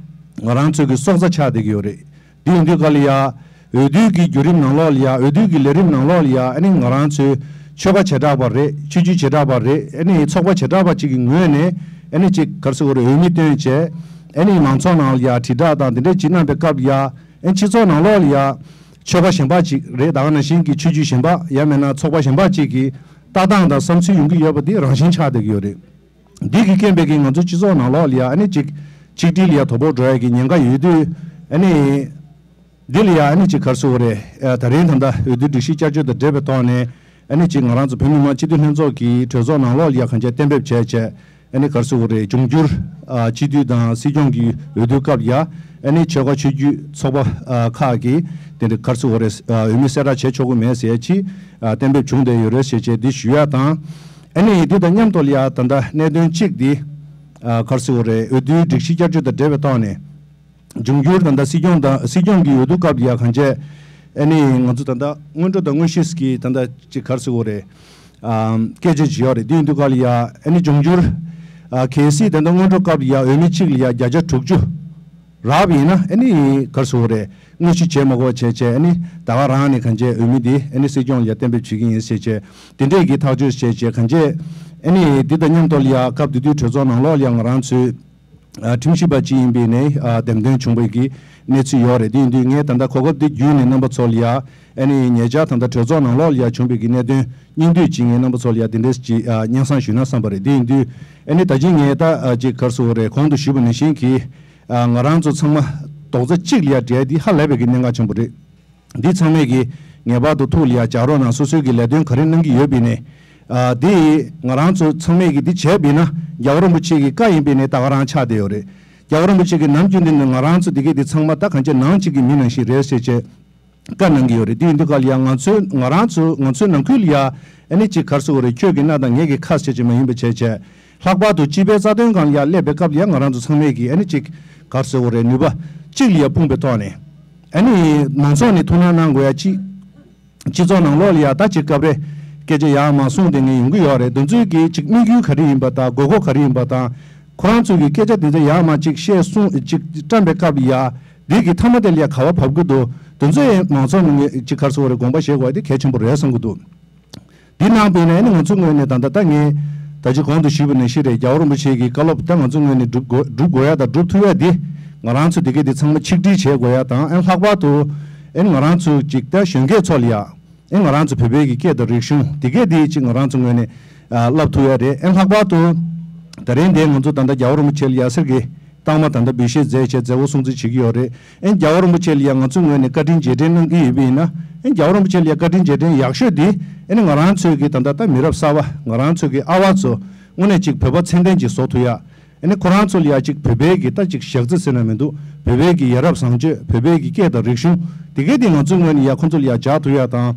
ང་རང་ཚོའི་གི་སྲོག་རྩ་ཆགས་བསྡད་ཀྱི་ཡོད་རེད། འདི་ཡིན་དུས་ག་ལ་ཡ་འོས་བསྡུ་གི་བརྒྱུད་རིམ་ནང་ལོགས་ལ་ཡ་འོས་བསྡུ་གི་ལས་རིམ་ནང་ལོགས་ལ་ཡ་ཨ་ནི་ང་རང་ཚོའི་ཆོལ་ཁ་བྱེ་བྲག་པ་རེད། ཆོས་བརྒྱུད་བྱེ་བྲག་པ་རེད། ཨ་ནི་ཚོགས་པ་བྱེ་བྲག་པ་ཅིག་གི་ངོས་ནས་ཨ་ནི་ཅིག་ག་རེ་ཟེར་དགོས་རེད། འོས་མི་བཏོན་བྱས་ཨ་ནི་མང་ཚོགས་ནང་ལ་ཡ་དྲིལ་བསྒྲགས་དང་འདི་འདྲས་ཅིག་གནང་པའི་སྐབས་ལ་ཡ་ཨ་ནི་སྤྱི་ཚོགས་ནང་ལོགས་ལ་ཡ་ཆོལ་ཁ་གཞན་པ་ཅིག་རེད། ད་ག་ནང་བཞིན་གྱི་ཆོས་བརྒྱུད་གཞན་པ་ཡང་མིན་ན་ཚོགས་པ་གཞན་པ་ཅིག་གི་ལྟ་སྟངས་དང་བསམ་ཚུལ་ཡོང་གི་ཡོད་པ་འདི་རང་བཞིན་ཆགས་བསྡད་ཀྱི་ཡོད་རེད། འདི་གི་རྐྱེན་པས་ཀྱི་ང་ཚོ་སྤྱི་ཚོགས་ནང་ལོགས་ལ་ཡ་ཨ་ནི་ཅིག་ཆིག་སྒྲིལ་ལ་ཡ་དོ་ཕོག་འགྲོ་ཡ་གི་ཉེན་ཁ་ཡོད་དུས་ཨ་ནི་འདི་ལ་ཡ་ཨ་ནི་ཅིག་ག་རེ་ཟེར་དགོས་རེད། ཨ་ད་རིང་ད་ལྟ་འོས་བསྡུ་སྒྲིག་གཞི་བསྐྱར་བཅོས་དང་འབྲེལ་བའི་ཐོག་ནས་ཨ་ནི་ཅིག་ང་རང་ཚོ་བོད་མི་མང་སྤྱི་འཐུས་ལྷན་ཚོགས་ཀྱི་གྲོས་ཚོགས་ནང་ལོགས་ལ་ཡ་གང་ཅི་གཏན་འབེབས་བྱས་བྱས་ཨ་ནི་ག་རེ་ཟེར་དགོས་རེད། འབྱུང་འགྱུར་ཨ་སྤྱི་འཐུས་དང་སྲིད་སྐྱོང་གི་འོས་བསྡུ་སྐབས་ལ་ཡ་ཨ་ནི་ཆོལ་ཁ་ཆོས་བརྒྱུད་ཚོགས་པ་ཨ་ཁག་གིས་དེ་འདྲ་ག་རེ་ཟེར་དགོས་རེད། ཨ་འོས་མི་གསལ་བསྒྲགས་བྱེད་ཆོག་གི་མེད་ཟེར་ཅིག་ཨ་གཏན་འབེབས་བྱུང་བསྡད་ཡོད་རེད་ཟེར་བྱས་འདི་ཞུ་ཡ་དང་། ཨ་ནི་འདི་དང་མཉམ་དུ་ལ་ཡ་ད་ལྟ་གནད་དོན་གཅིག་འདི་ཨ་ག་རེ་ཟེར་དགོས་རེད། འོས་བསྡུའི་སྒྲིག་གཞི་བསྐྱར་བཅོས་དང་འབྲེལ་བའི་ཐོག་ནས་འབྱུང་འགྱུར་ད་ལྟ་སྲིད་སྐྱོང་དང་སྲིད་སྐྱོང་གི་འོས་བསྡུ་སྐབས་ལ་ཡ་གང་བྱས་ཨ་ནི་ང་ཚོ་ད་ལྟ་སྔོན་འགྲོ་དང་དངོས་གཞི་གི་ད་ལྟ་ཅིག་ག་རེ་ཟེར་དགོས་རེད། ཨ་སྐད་ཆ་ཅིག་ཡོད་རེད། འདི་ཡིན་དུས་ག་ལ་ཡ་ཨ་ནི་འབྱུང་འགྱུར་ཨ་གལ་སྲིད་ད་ལྟ་སྔོན་འགྲོ་སྐབས་ལ་ཡ་འོས་མི་གཅིག་ལ་ཡ་བརྒྱ་ཆ་དྲུག་ཅུ་རག་པ་ཡིན་ན་ཨ་ནི་ག་རེ་ཟེར་དགོས་རེད། དངོས་གཞི་བྱེད་མ་དགོས་པ་བྱས་བྱས་ཨ་ནི་ད་ག་རང་ནས་གང་བྱས་འོས་མི་འདི་ཨ་ནི་སྲིད་སྐྱོང་ལ་ཡ་གཏན་འབེབས་བྱེད་ཀྱི་ཡིན་ཟེར་བྱས་དེ་འདྲས་ཀྱི་ཐག་གཅོད་བྱས་བྱས་གང་བྱས་ཨ་ནི་འདི་དང་མཉམ་དུ་ལ་ཡ་སྐབས་དེ་དུས་གྲོས་ཚོགས་ནང་ལོགས་ལ་ཡ་ང་རང་ཚོའི་ཨ་ཁྲིམས་ཞིབ་པ་གཅིག་ཡིན་པའི་ནས་ཨ་འདེམས་ཐོན་བྱུང་བའི་གི་གནས་ཚུལ་ཡོད་རེད། དེ་ཡིན་དུས་ངས་ད་ལྟ་གོ་སྐབས་འདི་བརྒྱུད་ནས་རྣམ་པ་ཚོ་ལ་ཡ་ཨ་ནི་ཉེ་ཆར་ད་ལྟ་གྲོས་ཚོགས་ནང་ལོགས་ལ་ཡ་བྱུང་བའི་གི་གནད་དོན་སྙིང་བསྡུས་ཅིག་ངས་རྣམ་པ་ཚོ་ལ་ཡ་དེ་འདྲས་ཅིག་ཨ་སྙན་སེང་ཞུས་ན་བསམ་པ་རེད། དེ་ཡིན་དུས་ཨ་ནི་ད་ཅི་ངས་ད་ཨ་ཅིག་ག་རེ་ཟེར་དགོས་རེད། གོང་དུ་ཞུས་པ་ནང་བཞིན་གྱི་ཨ་ང་རང་ཚོ་ཚང་མ་རྡོག་རྩ་གཅིག་ལ་ཡ་འབྲེལ་འདི་ཧ་ལས་པའི་གི་གནད་འགག་ཆེན་པོ་རེད། འདི་ཚང་མས་ཀྱི་ངེས་པར་དུ་ཐུགས་ལ་ཡ་འཇགས་རོགས་གནང་། སོ་སོའི་གི་ལས་དོན་ག་རེ་གནང་གི་ཡོད་པའི་ནས། ཨ་འདི་ང་རང་ཚོ་ཚང་མས་ཀྱི་འདི་བྱས་པས་ན་རྒྱལ་བ་རིན་པོ་ཆེ་གི་བཀའ་ཡིན་པའི་ནས་ད་ག་རང་ཆགས་བསྡད་ཡོད་རེད། རྒྱལ་བ་རིན་པོ་ཆེ་གི་ནམ་རྒྱུན་དུ་ནས་ང་རང་ཚོ་འདི་གའི་འདི་ཚང་མ་ད་གང་ཅི་ནང་གཅིག་གི་མི་ནང་བཞིན་རེད་ཟེར་བྱས་བཀའ་གནང་གི་ཡོད་རེད། འདི་ཡིན་དུས་ག་ལ་ཡ་ང་ཚོའི་ང་རང་ཚོ་ང་ཚོའི་ནང་ཁུལ་ལ་ཡ་ཨ་ནི་ཅིག་ག་རེ་ཟེར་དགོས་རེད། ཁྱོད་ཀྱི་རྣ་དང་ངེད་ཀྱི་ཁ་ཟེར་བྱས་མ་ཡིན་པ་བྱས་བྱས། ལྷག་པར་དུ་སྤྱི་པའི་རྩ་དོན་སྒང་ལ་ཡ་སླེབས་པའི་སྐབས་ལ་ཡ་ང་རང་ཚོ་ཚང་མས་ཀྱིས་ཨ་ནི་ཅིག་ག་རེ་ཟེར་དགོས་རེད། ནུས་པ་གཅིག་ལ་ཡ་སྤུངས་པའི་ཐོག་ནས་ཨ་ནི་མང་ཚོགས་ནས་ཐུགས་སྣང་གནང་དགོས་ཡ་གཅིག་སྤྱི་ཚོགས་ནང་ལོགས་ལ་ཡ་ད་ཅིག་སྐབས་རེ་སྐད་ཆ་ཡར་མར་གསུངས་བསྡད་མཁན་ཡོང་གི་ཡོད་རེད། དེ་ཚོའི་གི་ཅིག་དམིགས་ཡུལ་ག་རེ་ཡིན་པ་དང་དགོས་མཁོ་ག་རེ་ཡིན་པ་དང་ཁོ་རང་ཚོའི་གི་སྐད་ཆ་དེ་ཚོ་ཡར་མར་ཅིག་བཤད་གསུངས་ཅིག་བཀྲམ་པའི་སྐབས་ལ་ཡ་འདི་གི་མཐའ་མ་དེ་ལ་ཡ་ག་བ་བབས་ཀྱི་འདུག་དེ་ཚོ་ཡང་མང་ཚོགས་ནང་གི་ཅིག་ག་རེ་ཟེར་དགོས་རེད། དགོངས་པ་བཞེས་དགོས་ཡ་དེ་གལ་ཆེན་པོ་རེད་བསམ་གྱི་འདུག་འདི་གནང་བས་ན་ཨ་ནི་ང་ཚོའི་ངོས་ནས་ད་ལྟ་ད་ངས་ད་ཅི་གོང་དུ་ཞུས་པ་ནང་བཞིན་རེད། རྒྱལ་བ་རིན་པོ་ཆེ་གི་བཀའ་སློབ་ད་ང་ཚོའི་ངོས་ནས་སྒྲུབ་དགོས་སྒྲུབ་དགོས་ཡ་དང་སྒྲུབ་ཐུབ་ཡ་འདི་ང་རང་ཚོ་འདི་གའི་འདི་ཚང་མ་ཆིག་སྒྲིལ་བྱེད་དགོས་ཡ་དང་། ཨ་ནི་ལྷག་པར་དུ་ཨ་ནི་ང་རང་ཚོ་ཅིག་ད་གཞོན་སྐྱེས་ཚོ་ལ་ཡ་ཨ་ནི་ང་རང་ཚོ་བོད་པའི་གི་སྐད་དང་རིག་གཞུང་འདི་གའི་འདི་ཅིག་ང་རང་ཚོ་ངོས་ནས་ཨ་བསླབ་ཐུབ་ཡ་རེད། ཨ་ནི་ལྷག་པར་དུ་ད་རིང་འདི་ང་ཚོ་ད་ལྟ་རྒྱལ་བ་རིན་པོ་ཆེ་ལ་ཡ་གསེར་གྱི་ ལྟག་མ་ད་ལྟ་འབུལ་བཞེས་མཛད་བྱས་མཛད་སྒོ་སྲུང་བརྩི་བྱེད་ཀྱི་ཡོད་རེད། ཨེ་རྒྱལ་བ་རིན་པོ་ཆེ་ལ་ཡ་ང་ཚོའི་ངོས་ནས་བཀའ་དྲིན་རྗེས་དྲན་གནང་གི་ཡོད་པ་ཡིན་ན། ཨེ་རྒྱལ་བ་རིན་པོ་ཆེ་ལ་ཡ་བཀའ་དྲིན་རྗེས་དྲན་ཡག་ཤོས་དེ་ཨེ་ནི་ང་རང་ཚོའི་གི་ད་ལྟ་ད་མི་རབས་གསར་པ་ང་རང་ཚོའི་གི་ཨ་བ་ཚོ་དངོས་གནས་ཅིག་བོད་པ་ཚད་ལྡན་ཅིག་བཟོ་ཐུབ་ཡ། ཨེ་ནི་ཁོ་རང་ཚོ་ལ་ཡ་ཅིག་བོད་པའི་གི་ད་ཅིག་ཞག་རྩི་ཟེར་ན་མི་འདུག་བོད་པའི་གི་ཡ་རབས་བཟང་སྤྱོད། བོད་པའི་གི་སྐད་དང་རིག་གཞུང་དེ་གའི་དེ་ང་ཚོའི་ངོས་ནས་ཡ་ཁོ་ཚོ་ལ་ཡ་སྦྱར་ཐུབ་ཡ་དང་།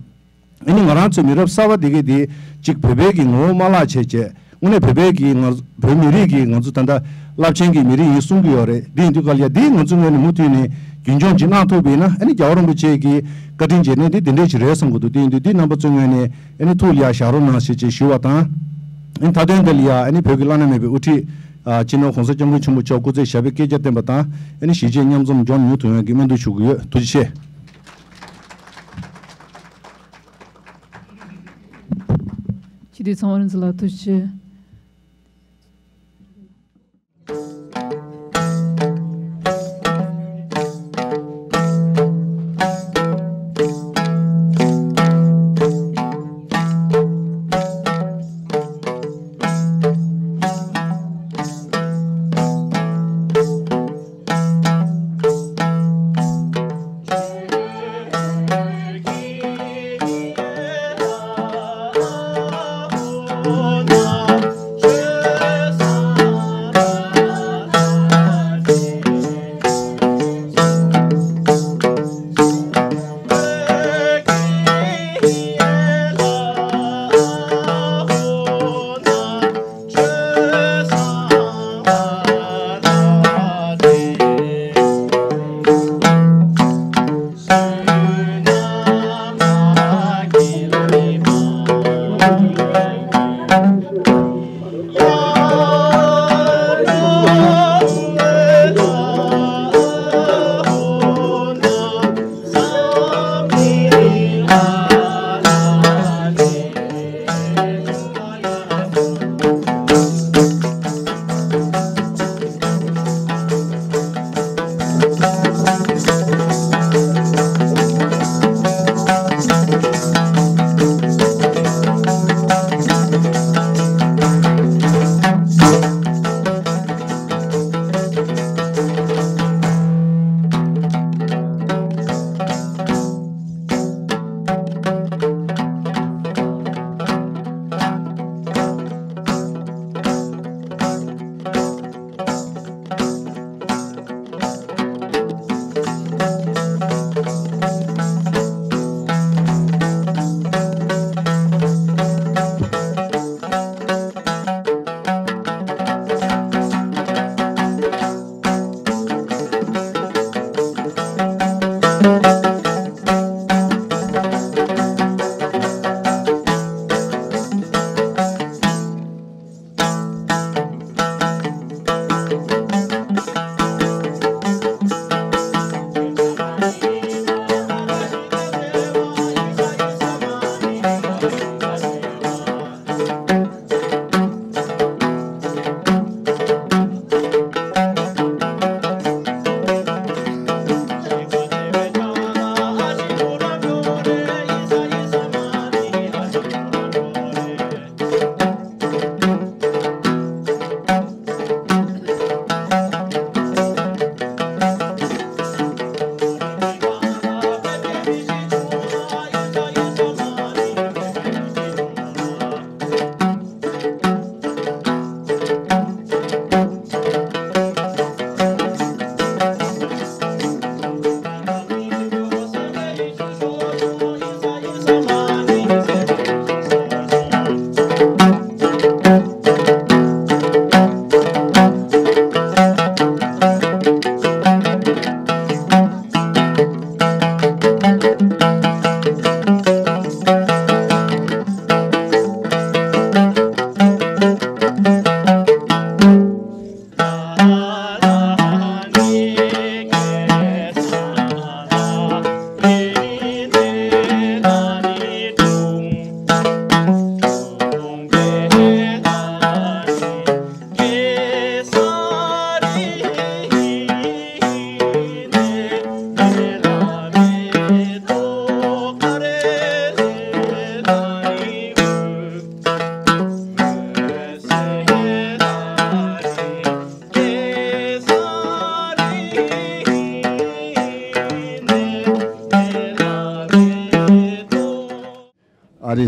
ཨ་ནི་ང་རང་ཚོའི་མི་རབས་གསར་པ་དེ་གས་དེ་གཅིག་བོད་པའི་གི་ངོ་བོ་མ་བརླག་བྱས་བྱས། དངོས་གནས་བོད་པའི་གི་ང་བོད་མི་རིགས་ཀྱི་ང་ཚོ་ད་ལྟ་རླབས་ཆེན་གྱི་མི་རིགས་ཡིན་གསུང་གི་ཡོད་རེད། དེ་ཡིན་དུས་ག་ལ་ཡ་དེ་ང་ཚོའི་ངོས་ནས་མུ་མཐུད་ནས་རྒྱུན་འཁྱོངས་ཅིག་གནང་ཐུབ་པ་ཡིན་ན། ཨ་ནི་རྒྱལ་བ་རིན་པོ་ཆེ་གི་བཀའ་དྲིན་རྗེས་དྲན་དེ་དེ་འདྲས་ཅིག་རེད་བསམ་གི་འདུག་དེ་ཡིན་དུས་དེ་རྣམ་པ་ཚོའི་ངོས་ནས་ཨ་ནི་ཐུགས་ལ་ཡ་བཞག་རོགས་གནང་ཞེས་བཅས་ཞུ་བ་དང་། ཨ་ནི་མཐའ་དོན་དེ་ལ་ཡ་ཨ་ནི་བོད་ཀྱི་བླ་ན་མེད་པའི་དབུ་ཁྲིད་ཨ་སྤྱི་ནོར་༸གོང་ས་༸སྐྱབས་མགོན་ཆེན་པོ་མཆོག་སྐུ་ཚེ་ཞབས་པད་བསྐལ་བརྒྱར་བརྟན་པ་དང་། ཨ་ནི་གཞིས་བྱེས་མཉམ་འཛོམས་མགྱོགས་མྱུར་ཐོན་ཡག་གི་སྨོན་འདུན་ཞུ་གི་ཡོད། ཐུགས་རྗེ་ཆེ། སྤྱི་འཐུས་ཚངས་དབང་རིག་འཛིན་ལགས་ཐུགས་རྗེ་ཆེ།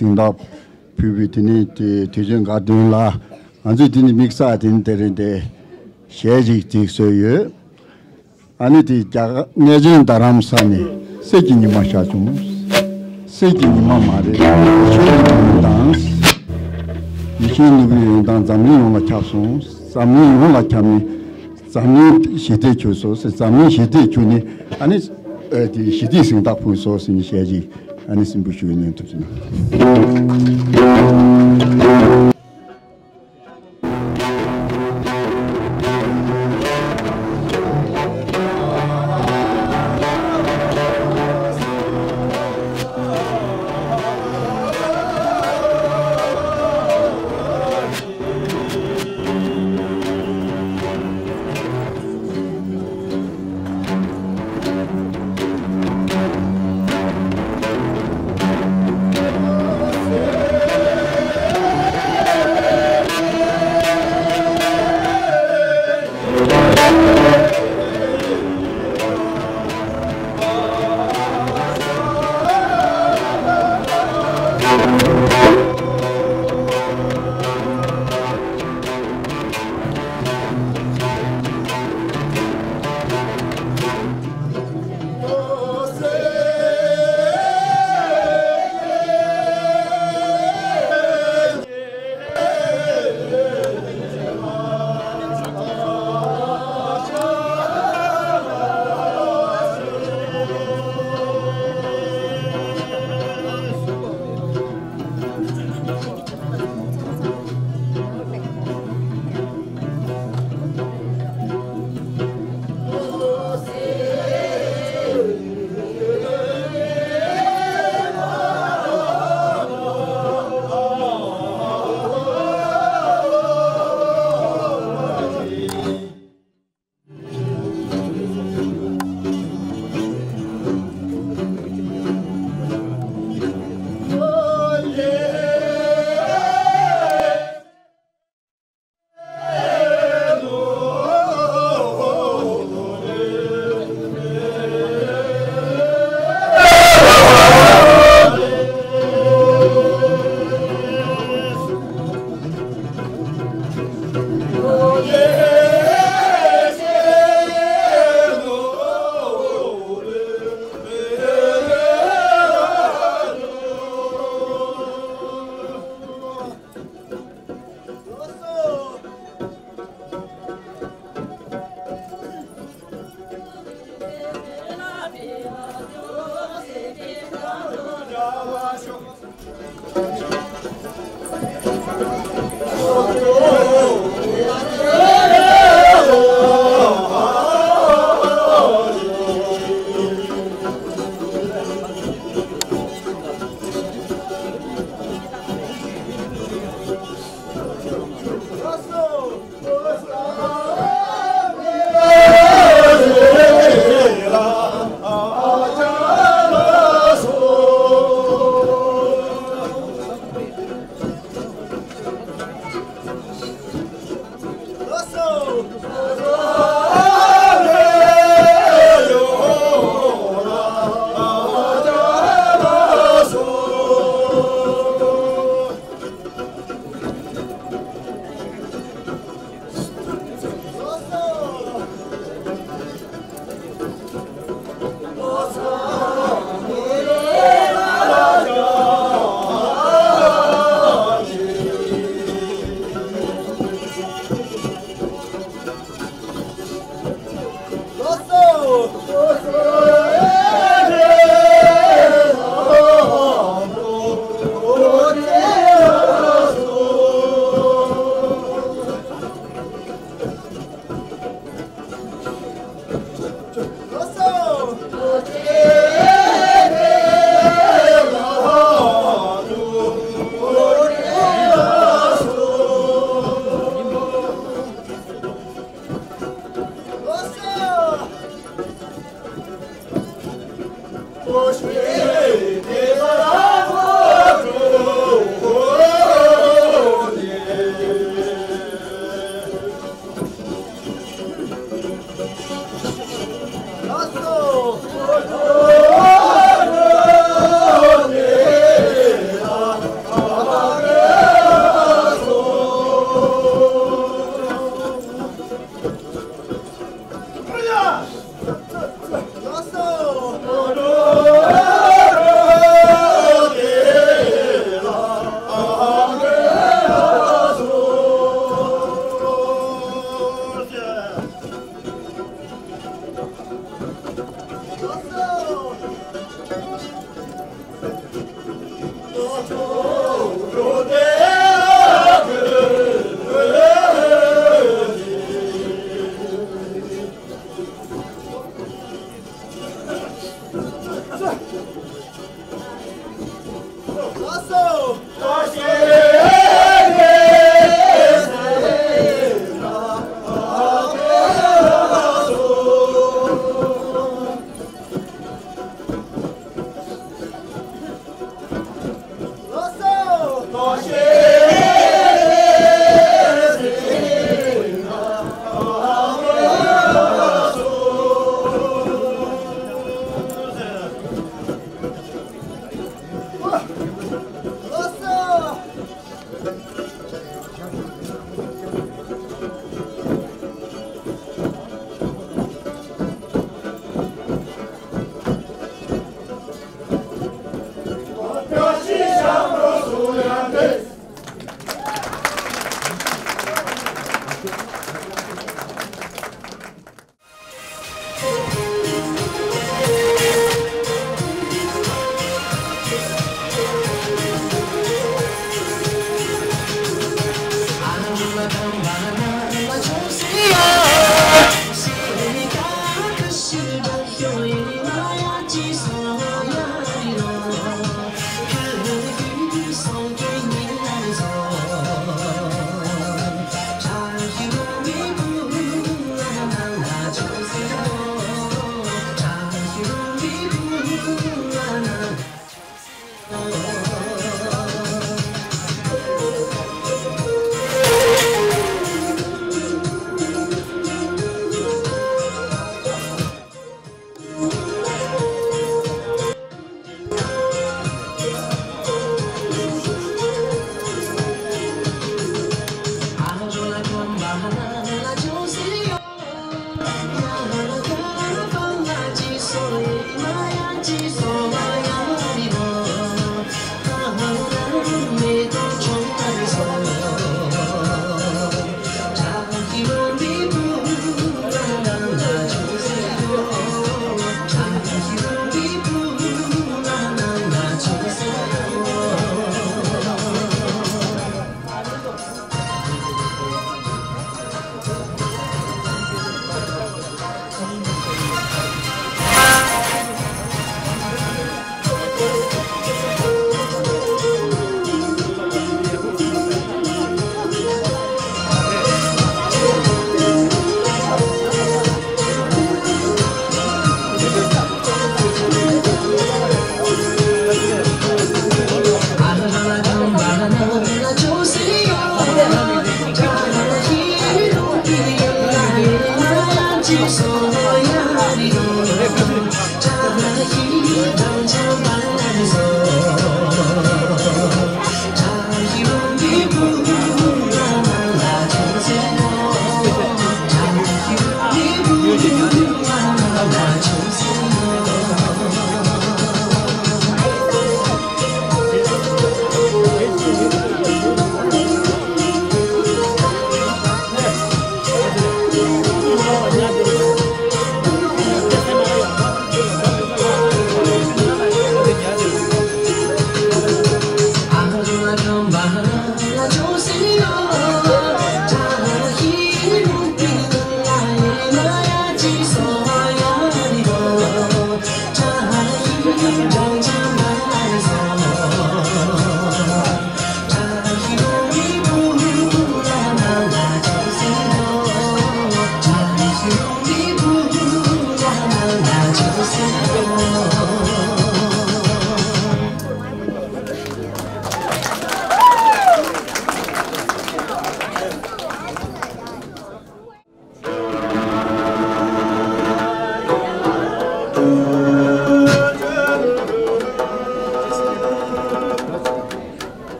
དེང་རབས་ཕུལ་བའི་དེ་ནི་དེ་དུས་ཆེན་དགའ་སྟོན་ལ་ང་ཚོས་དེ་ནི་དམིགས་བསལ་དེ་ནི་དེ་རིང་དེ་གཞས་ཅིག་ཅིག་བཟོས་ཡོད། ཨ་ནི་དེ་རྒྱ་གར་གནས་ཆེན་རྡ་རམ་ས་ནས་གསེར་གྱི་ཉི་མ་ཤར་བྱུང་། གསེར་གྱི་ཉི་མ་མ་རེད། ཡིད་བཞིན་ནོར་བུའི་འོད་མདངས། ཡིད་བཞིན་ནོར་བུའི་འོད་མདངས་འཛམ་གླིང་ཡོངས་ལ་ཁྱབ་སོང་། འཛམ་གླིང་ཡོངས་ལ་ཁྱབ་ནས་འཛམ་གླིང་ཞི་བདེ་གྱུར་སོང་ཟེར། འཛམ་གླིང་ཞི་བདེ་གྱུར་ནས་ཨ་ནི་ཨ་དེ་ཞི་བདེའི་གཟེངས་རྟགས་ཕུལ་སོང་ཟེར་ནས་གཞས་ཅིག་ཨ་ནི་སིམ་པོ་ཞུ་ཡི་ནས་ཐུགས་རྗེ་གནང་།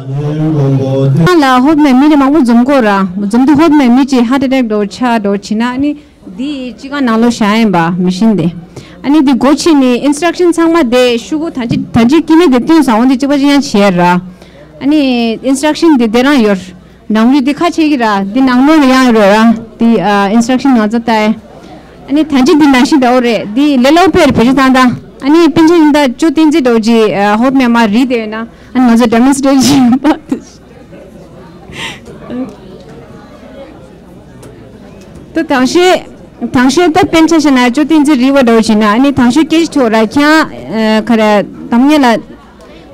ཁང་ལ་ཧོབ་མེད་མི་རེ་མང་པོ་འཛོམས་གོ་ར། འཛོམས་དུས་ཧོབ་མེད་མི་གཅིག་ཧར་ཊི་ཨེ་ཊེག་འགྲོ་ཆགས་འགྲོ་བྱེད་ན་ཨ་ནི་འདི་སྤྱི་ཁང་ནང་ལོགས་བཞག་ཡིན་པ་མི་ཤིན་དེ། ཨ་ནི་འདི་སྒོ་ཕྱེ་ནི་ཨིན་སི་ཊྲག་ཤན་ཚང་མ་དེ་ཤུ་གུ་ཐང་ཅི་ཐང་ཅི་ཀི་མེད་དེ་སྟོན་སོང་འོང་དེ་གཅིག་པ་གཅིག་རྐྱང་བྱེད་ར། ཨ་ནི་ཨིན་སི་ཊྲག་ཤན་དེ་དེ་རང་ཡོད། ནང་ལུས་འདི་ཁ་ཕྱེ་གི་ར། འདི་ནང་ལོགས་ལ་ཡང་ཡོད་ར། འདི་ཨ་ཨིན་སི་ཊྲག་ཤན་ང་ཚོ་ལྟ་ཡ། ཨ་ནི་ཐང་ཅི་འདི་ནང་བཞིན་འདྲ་བོ་རེད། འདི་ལས་སླ་པོ་རེད་བེད་སྤྱོད་བཏང་སྟངས། ཨ་ནི་པཎ་ཆེན་ཡིན་ད་ཅོ་བསྟན་འཛིན་འདྲ་བོ་ཅིག་ཨ་ཧོབ་མེད་མ་རིལ་བསྡད་ཡོད་ན། ཨ་ནི་ང་ཚོ་ཌེ་མོན་སི་ཊྲེཊ་བྱེད་པ། ད་དང་ཤོས་དང་ཤོས་ད་པཎ་ཆེན་བྱས་ན་ཅོ་བསྟན་འཛིན་རིལ་བ་འདྲ་བོ་བྱེད་ན་ཨ་ནི་དང་ཤོས་སྐད་ཆ་ཐོག་ར་ཁྱང་ཨ་ག་རེ་དམ་ངེས་ལ།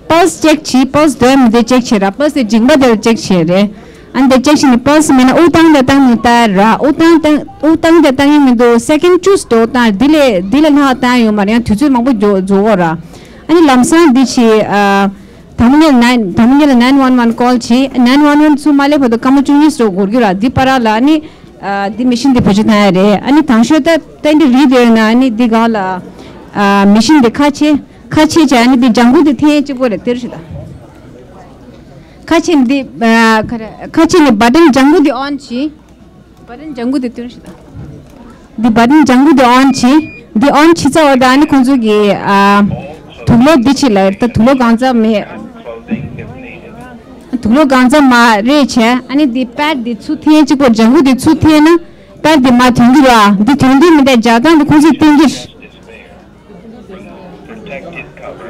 པལ་སི་ཅེག་བྱེད། པལ་སི་འདོད་མི་འདོད་ཅེག་བྱེད་ར། པལ་སི་དེ་མཇིང་པ་དེ་ལ་ཅེག་བྱེད་རེད། ཨ་ནི་དེ་ཅེག་བྱེད་ནི་པལ་སི་མེད་ན་དབུགས་བཏང་དང་བཏང་མི་ལྟ་ར། དབུགས་བཏང་བཏང་དབུགས་བཏང་དང་བཏང་ཡིན་མི་འདུག་སེ་ཀེན་བཅུ་ཙམ་འགྲོ་བཏང་འདི་ལས་འདི་ལས་ལྷག་བཏང་ཡོད་མ་རེད། ཡང་དུས་ཚོད་མང་པོ་འགྲོ་འགྲོ་གོ་ར། ཨ་ནི་ལམ་སང་འདི་བྱེད་ཨ། དང་པོ་ཉིད་ལ་ནན་དང་པོ་ཉིད་ལ་ནན་ཝན་ཝན་ཀོལ་བྱེད། ནན་ཝན་ཝན་ཚུར་མ་སླེབས་བར་དུ་སྐར་མ་བཅུ་གཉིས་ཙམ་འགོར་རྒྱུ་ར། འདི་བར་ལ་ཨ་ནི་ཨ། འདི་མི་ཤིན་འདི་བེད་སྤྱོད་བཏང་ཡ་རེད། ཨ་ནི་དང་ཤོས་ད་ད་འདི་རིལ་བསྡད་ཡོད་ན་ཨ་ནི་འདི་སྒང་ལ་ཨ། མི་ཤིན་འདི་ཁ་ཕྱེ། ཁ་ཕྱེ་བྱས་ཨ་ནི་འདི་ལྗང་གུ་འདི་འཐེན་གཅིག་པོ་རེད། དེར་ཞུ་ད། ཁ་ཕྱེ་འདི་ཨ། ཁ་ཕྱེ་ནི་བ་ཊན་ལྗང་གུ་འདི་ཨོན་བྱེད། བ་ཊན་ལྗང་གུ་དེ་སྟོན་ཞིག་དང་། འདི་བ་ཊན་ལྗང་གུ་དེ་ཨོན་བྱེད། འདི་ཨོན་བྱེད་ཚར་བ་དང་ཨ་ནི་ཁོང་ཚོ་གི་ཨ། དུག་ལོག་འདི་ཕྱི་ལ་ད་དུག་ལོག་གང་ཚང་མེད། དུག་ལོག་གང་ཚང་མ་རེད་བྱས་ཨ་ནི་འདི་པེཌ་འདི་ཚུར་འཐེན་གཅིག་པོ་ལྗང་གུ་འདི་ཚུར་འཐེན་ན་པེཌ་འདི་མར་ཐོན་གྱི་རེད། འདི་ཐོན་དུས་མི་འདྲ་རྒྱག་སྟངས་འདི་ཁོང་ཚོས་སྟོན་གྱི། Protect his cover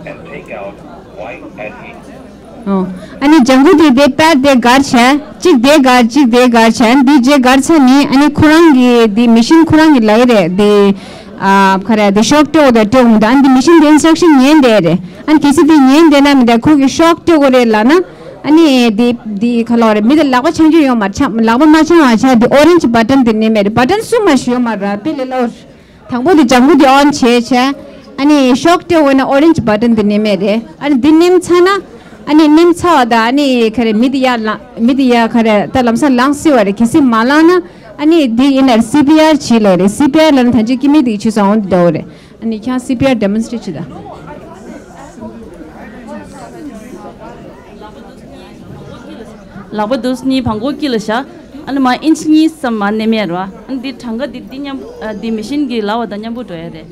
and take out white adhesive. ཨོ། ཨ་ནི་ལྗང་གུ་དེ་དེ་པད་དེ་སྒར་བྱས། གཅིག་དེ་སྒར་གཅིག་དེ་སྒར་བྱས། འདི་རྗེས་སྒར་ཚར་ནས་ཨ་ནི་ཁོ་རང་གི་འདི་མི་ཤིན་ཁོ་རང་གི་ལབ་ཀྱི་རེད། འདི་ཨ་ག་རེ་འདི་ཤོག་སྤྲོད་དགོས་དང་སྤྲོད་དགོས་མི་འདུག་ཨ་ནི་འདི་མི་ཤིན་འདི་ཨིན་སི་ཊྲག་ཤན་ཉན་བསྡད་རེད། ཨ་ནི་གལ་སྲིད་འདི་ཉན་བསྡད་ན་མི་འདུག་ཁོ་གི་ཤོག་སྤྲོད་དགོས་རེད་ལབ་ན་ཨ་ནི་འདི་འདི་ག་ལབ་རེད། མི་དེ་ལག་པ་འཆང་རྒྱུ་ཡོད་མ་རེད། ལག་པ་མ་འཆང་བ་བྱས་འདི་ཨོ་རེན་ཇི་བ་ཊན་འདི་མནན་མེད་རེད། བ་ཊན་གསུམ་མ་ཞིག་ཡོད་མ་རེད། དཔེ་ལས་སླ་བོ་རེད། དང་པོ་དེ་ལྗང་གུ་དེ་ཨོན་བྱས་བྱས། ཨ་ནི་ཤོག་སྤྲོད་དགོས་ན་ཨོ་རེན་ཇི་བ་ཊན་དེ་མནན་མེད་རེད། ཨ་ནི་འདི་མནན་ཚར་ན། ཨ་ནི་མནན་ཚར་བ་དང་ཨ་ནི་ག་རེ་མི་དེ་ཡར་ལངས་མི་དེ་ཡར་ག་རེ་ད་ལམ་སང་ལངས་སྲིད་པ་རེད། གལ་སྲིད་མ་ལངས་ན་ཨ་ནི་འདི་ཡིན་ན་སི་པི་ཨར་བྱེད་ལབ་རེད། སི་པི་ཨར་ལབ་ན་ད་ཅི་ཀི་མི་དེ་བྱས་སོང་འོང་འདི་འདྲ་བོ་རེད། ཨ་ནི་ཁྱང་སི་པི་ཨར་ཌེ་མོན་སི་ཊྲེཊ་བྱེད་ད། ལག་པ་འདི་གཉིས་བང་གོ་དཀྱིལ་ལ་བཞག་ཨ་ནི་མར་ཨིན་ཅི་གཉིས་ཙམ་མར་མནན་ཡ་རེད་བ། ཨ་ནི་འདི་གྲངས་ཀ་འདི་འདི་མཉམ་ཨ་འདི་མི་ཤིན་གྱི་ལབ་པ་དང་མཉམ་པོ་འགྲོ་ཡ་རེད།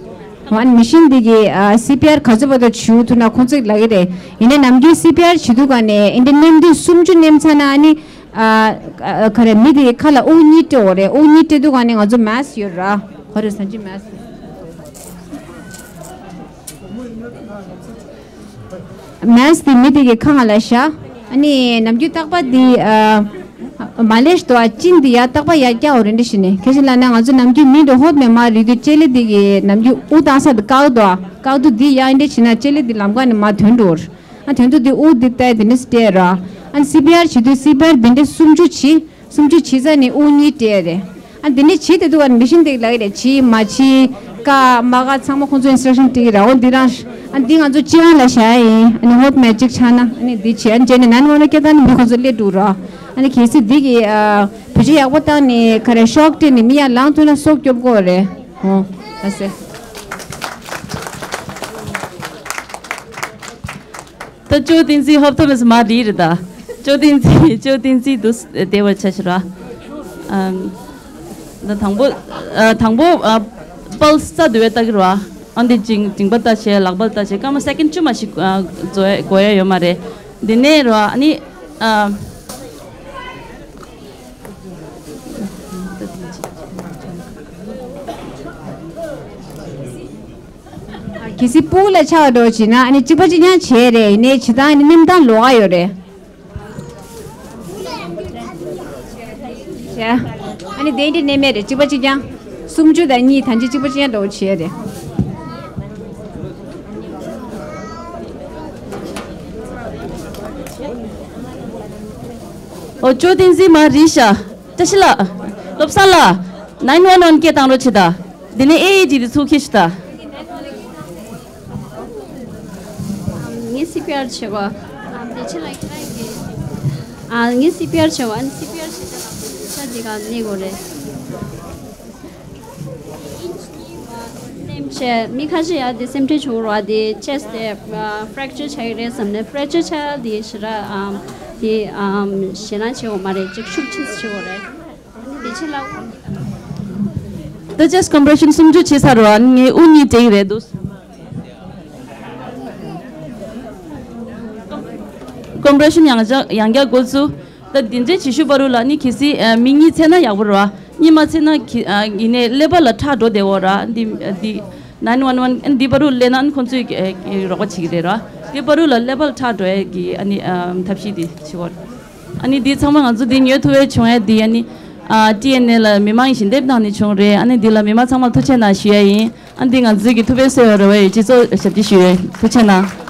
ཨ་ནི་མི་ཤིན་འདི་གི་ཨ་སི་པི་ཨར་ག་ཚོད་བར་དུ་བྱེད་ཐུབ་ན་ཁོང་ཚོས་ལབ་ཀྱི་རེད། ཡིན་ནའི་ནམ་རྒྱུན་སི་པི་ཨར་བྱེད་དུས་ག་ནས་ཨིན་དྲ་མནན་དུས་སུམ་ཅུ་མནན་ཚར་ན་ཨ་ནི་ཨ་ཨ་ག་རེ་མི་དེ་ཁ་ལ་དབུགས་གཉིས་སྤྲད་དགོས་རེད། དབུགས་གཉིས་སྤྲད་དུས་ག་ནས་ང་ཚོ་མཱ་སི་ཡོད་ར། ག་རེ་ཟ་ཅི་མཱ་སི། མཱ་སི་དེ་མི་དེ་གི་ཁ་ལ་བཞག་ཨ་ནི་ནམ་རྒྱུན་རྟག་པར་དེ་ཨ་མ་ལེ་ཤི་དོ་ཨ་ཅིན་དེ་ཡར་རྟག་པར་ཡར་བཀྱག་འོ་རེད་འདྲ་ཞིག་ནས། གལ་སྲིད་ལབ་ན་ང་ཚོ་ནམ་རྒྱུན་མི་དེ་ཧོབ་ནས་མར་རིལ་དུས་ལྕེ་ལེ་དེ་གི་ནམ་རྒྱུན་དབུགས་བཏང་ས་དེ་བཀག་དོ་ཨ། བཀག་དུས་དེ་ཡར་འདྲ་བྱས་ན་ལྕེ་ལེ་དེ་ལམ་ཁ་ནས་མར་ཐོན་འགྲོ་ར། ཨ་ཐོན་དུས་དེ་དབུགས་དེ་ལྟ་དེ་འདྲ་སྤྲད་ར། ཨ་སི་པི་ཨར་བྱེད་དུས་སི་པི་ཨར་དེ་འདྲ་སུམ་ཅུ་བྱེད། སུམ་ཅུ་བྱེད་ཚར་ནས་དབུགས་གཉིས་སྤྲད་རེད། ཨ་འདི་ནས་བྱེད་དེ་འདུག་ཨ་མི་ཤིན་དེ་ལབ་ཀྱི་རེད། བྱེད་མ་བྱེད་བཀག་མ་བཀག་ཚང་མ་ཁོང་ཚོ་ཨིན་སི་ཊྲག་ཤན་སྤྲད་ཀྱི་རེད། འོ་འདི་རང་ཨ་འདི་ང་ཚོ་སྤྱི་ཡོངས་ལ་བཞག་ཡ་ཡིན། ཨ་ནི་ཧོབ་མེད་ཅིག་ཆགས་ན་ཨ་ནི་འདི་བྱེད། ཨ་ནི་བྱས་ནས་ནན་ཝན་ཝན་སྐད་བཏང་ནས་མི་ཁོང་ཚོ་སླེབས་འགྲོ་ར། ཨ་ནི་གལ་སྲིད་འདི་གི་ཨ་བེད་སྤྱོད་ཡག་པོ་བཏང་ནས་ག་རེ་ཤོག་སྤྲད་ནས་མི་ཡར་ལངས་ཐུབ་ན་སྲོག་སྐྱོབ་དགོས་རེད། འོ་ལགས་སེ། ད་ཅོ་བསྟན་འཛིན་ཧོབ་ཐོབ་མེད་མ་རིལ་རེད་ད། ཅོ་བསྟན་འཛིན་ཅོ་བསྟན་འཛིན་དུ་བདེ་བར་ཆ་ཤི་ར། ཨམ། ད་དང་པོ་ཨ་དང་པོ་ཨ་པལ་སི་རྩ་དུ་བས་ལྟ་གི་ར། ཨ་འདི་མཇིང་མཇིང་པ་ལྟ་བྱས་ལག་པ་ལྟ་བྱས་སྐར་མ་སེ་ཀེན་བཅུ་མ་ཞིག་ཨ་འགྲོ་ཡ་འགོར་ཡ་ཡོད་མ་རེད། འདི་ནས་ར་ཨ་ནི་ཨ། གལ་སྲིད་ཕྲུ་གུ་ལ་ཆགས་འགྲོ་བྱེད་ན་ཨ་ནི་གཅིག་པ་གཅིག་རྐྱང་བྱས་རེད། ཡིན་ནའི་བྱེད་སྟངས་ཨ་ནི་མནན་སྟངས་ལོགས་ཀ་ཡོད་རེད། བྱས། ཨ་ནི་དེ་འདྲ་མནན་མེད་རེད། གཅིག་པ་གཅིག་རྐྱང་། སུམ་ཅུ་དང་གཉིས་ཐམས་ཅད་གཅིག་པ་གཅིག་རྐྱང་འགྲོ་བྱས་རེད། ཨོ་ཅོ་བསྟན་འཛིན་མ་རིལ་ཤག་བཀྲ་ཤིས་ལགས། བློ་བཟང་ལགས། ནན་ཝན་ཝན་སྐད་བཏང་རོགས་བྱེད་ད། འདི་ནས་ཨེ་ཨེ་ཌི་དེ་ཚུར་ཁྱེར་ཤོག་ད། ངས་སི་པི་ཨར་བྱེད་གོ། ཨ་ངས་སི་པི་ཨར་བྱེད་གོ། ཨ་ནི་སི་པི་ཨར་བྱེད་ས་འདི་ག་ནས་གོ་རེད། བྱས་མི་ཁ་ཤས་ཡ་དེ་སེམས་ཁྲལ་བྱུང་རོགས་དེ་ཅེས་དེ་ཕྲེག་ཅར་ཆགས་ཀྱི་རེད་བསམ་ནས་ཕྲེག་ཅར་ཆགས་དེ་ཞེ་དྲག་དེ་ཞེད་སྣང་བྱེད་འོ་མ་རེད། ཅིག་ཤུགས་ཆེ་བྱེད་འོ་རེད། དེ་ཕྱིན་ལ་ད་ཅེས་ཀོམ་པྲེ་ཤན་སུམ་ཅུ་བྱས་ཚར་རོགས་ངའི་དབུ་གཉིས་བྲེག་གི་རེད་འདུག་ཀོམ་པྲེ་ཤན་ཡང་བསྐྱར་ཡང་བསྐྱར་འགོ་བཙུགས། ད་འདི་འདྲའི་བྱེད་ཤུགས་བར་དུ་ལ་ནི་གལ་སྲིད་མི་གཉིས་ཚད་ན་ཡག་པོ་རེད་བ། གཉིས་མ་ཚད་ན་གི་ཡིན་ནའི་ཀླད་པ་ལ་ཁྲག་འགྲོ་བསྡད་འོ་ར། འདི་འདི་ནའིན་ཝན་ཝན་འདི་བར་དུ་སླེབས་ན་ཁོང་ཚོས་རོགས་པ་བྱེད་ཀྱི་རེད་ར། འདི་བར་དུ་ལ་ཀླད་པ་ལ་ཁྲག་འགྲོ་ཡས་ཀྱི་ཨ་ནི་ཐབས་ཤེས་འདི་བྱེད་འོ་ར། ཨ་ནི་འདི་ཚང་མ་ང་ཚོ་འདི་ཉོ་ཐུབ་པའི་བྱུང་ཡས་འདི་ཨ་ནི་ཊི་ཨེན་ཨེ་ལ་མི་མང་གིས་ཞལ་འདེབས་གནང་ནས་བྱུང་རེད། ཨ་ནི་འདི་ལ་མི་མང་ཚང་མར་ཐུགས་རྗེ་གནང་ཞུ་ཡས་ཡིན། ཨ་ནི་འདི་ང་ཚོའི་གི་ཐུབ་པའི་གསོལ་བ་རེ་བ་ཡོད། སྤྱི་ཚོགས་ཞབས་ཕྱི་ཞུ་ཡས་ཐུགས་རྗེ་གནང་།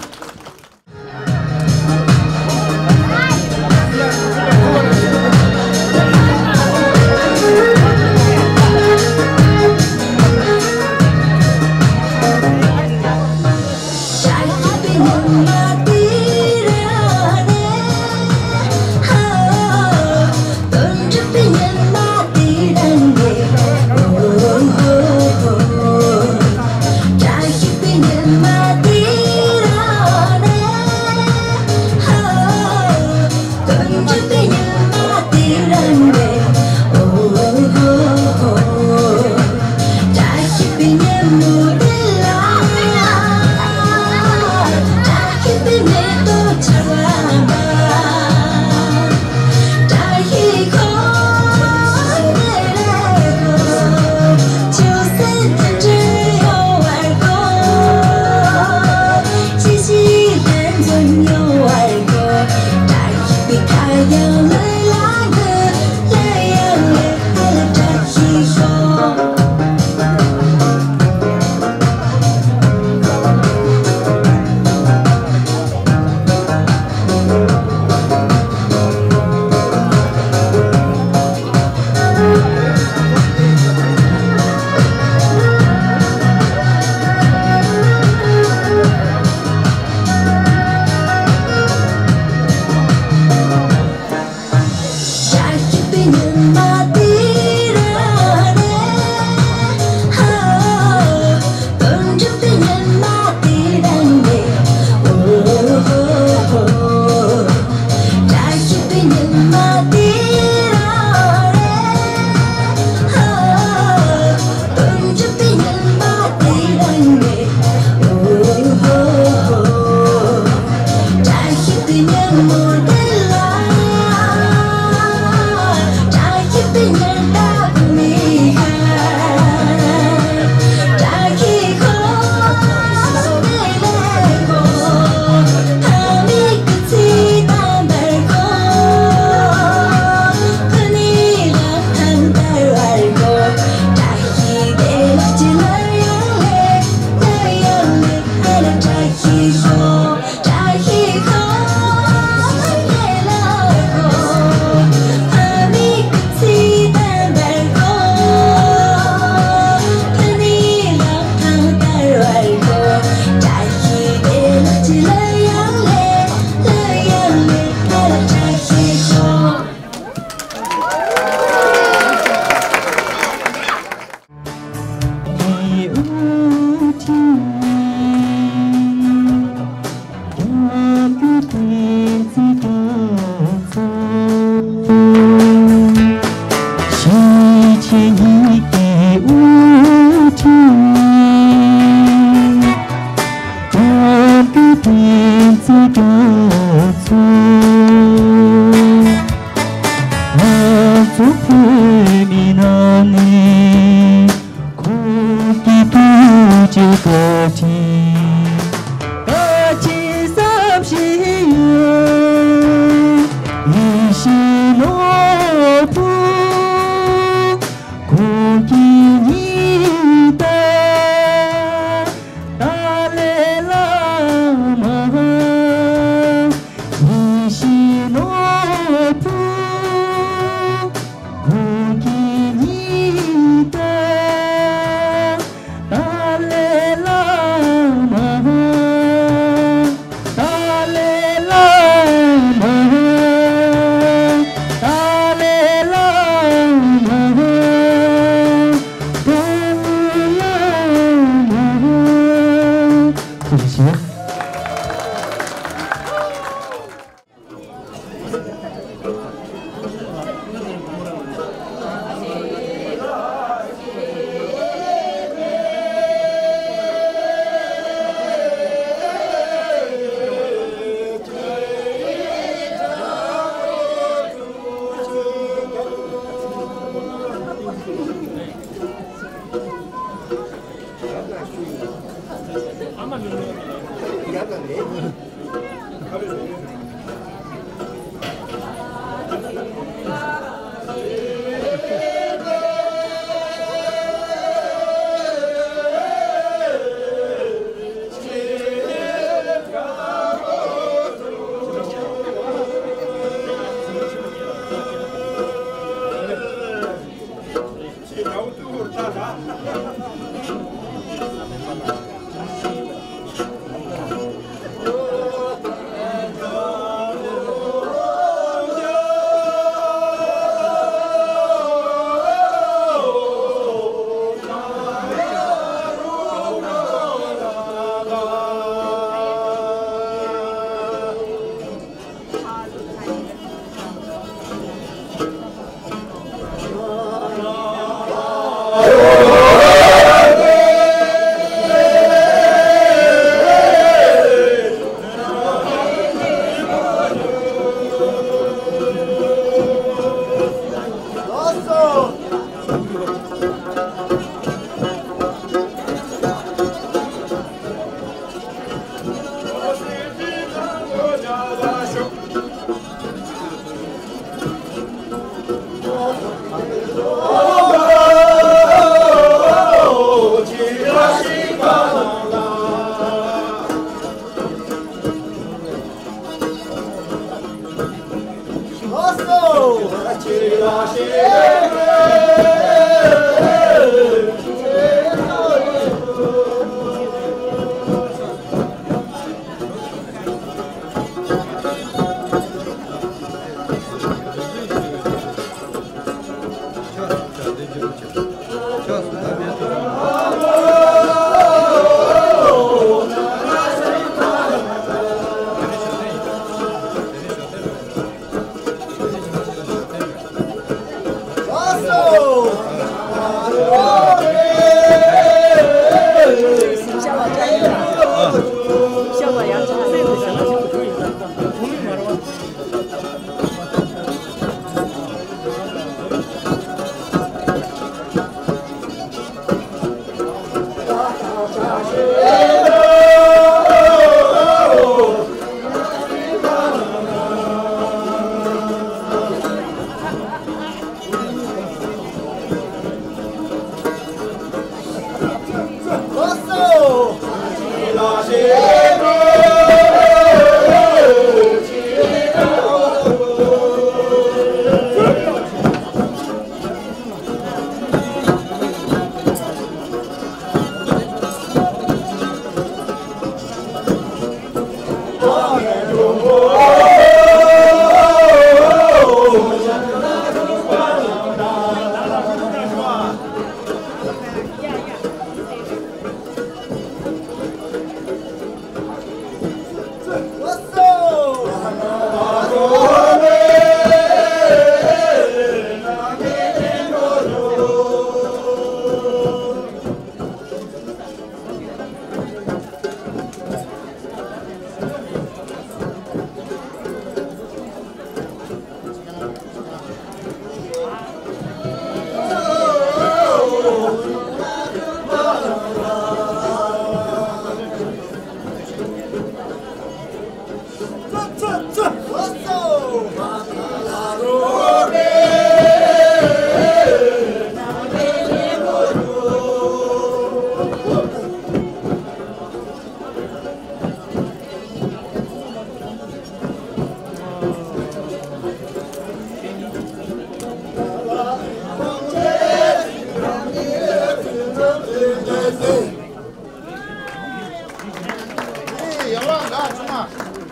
ཡང་ལ་ང་ཆུང་མ།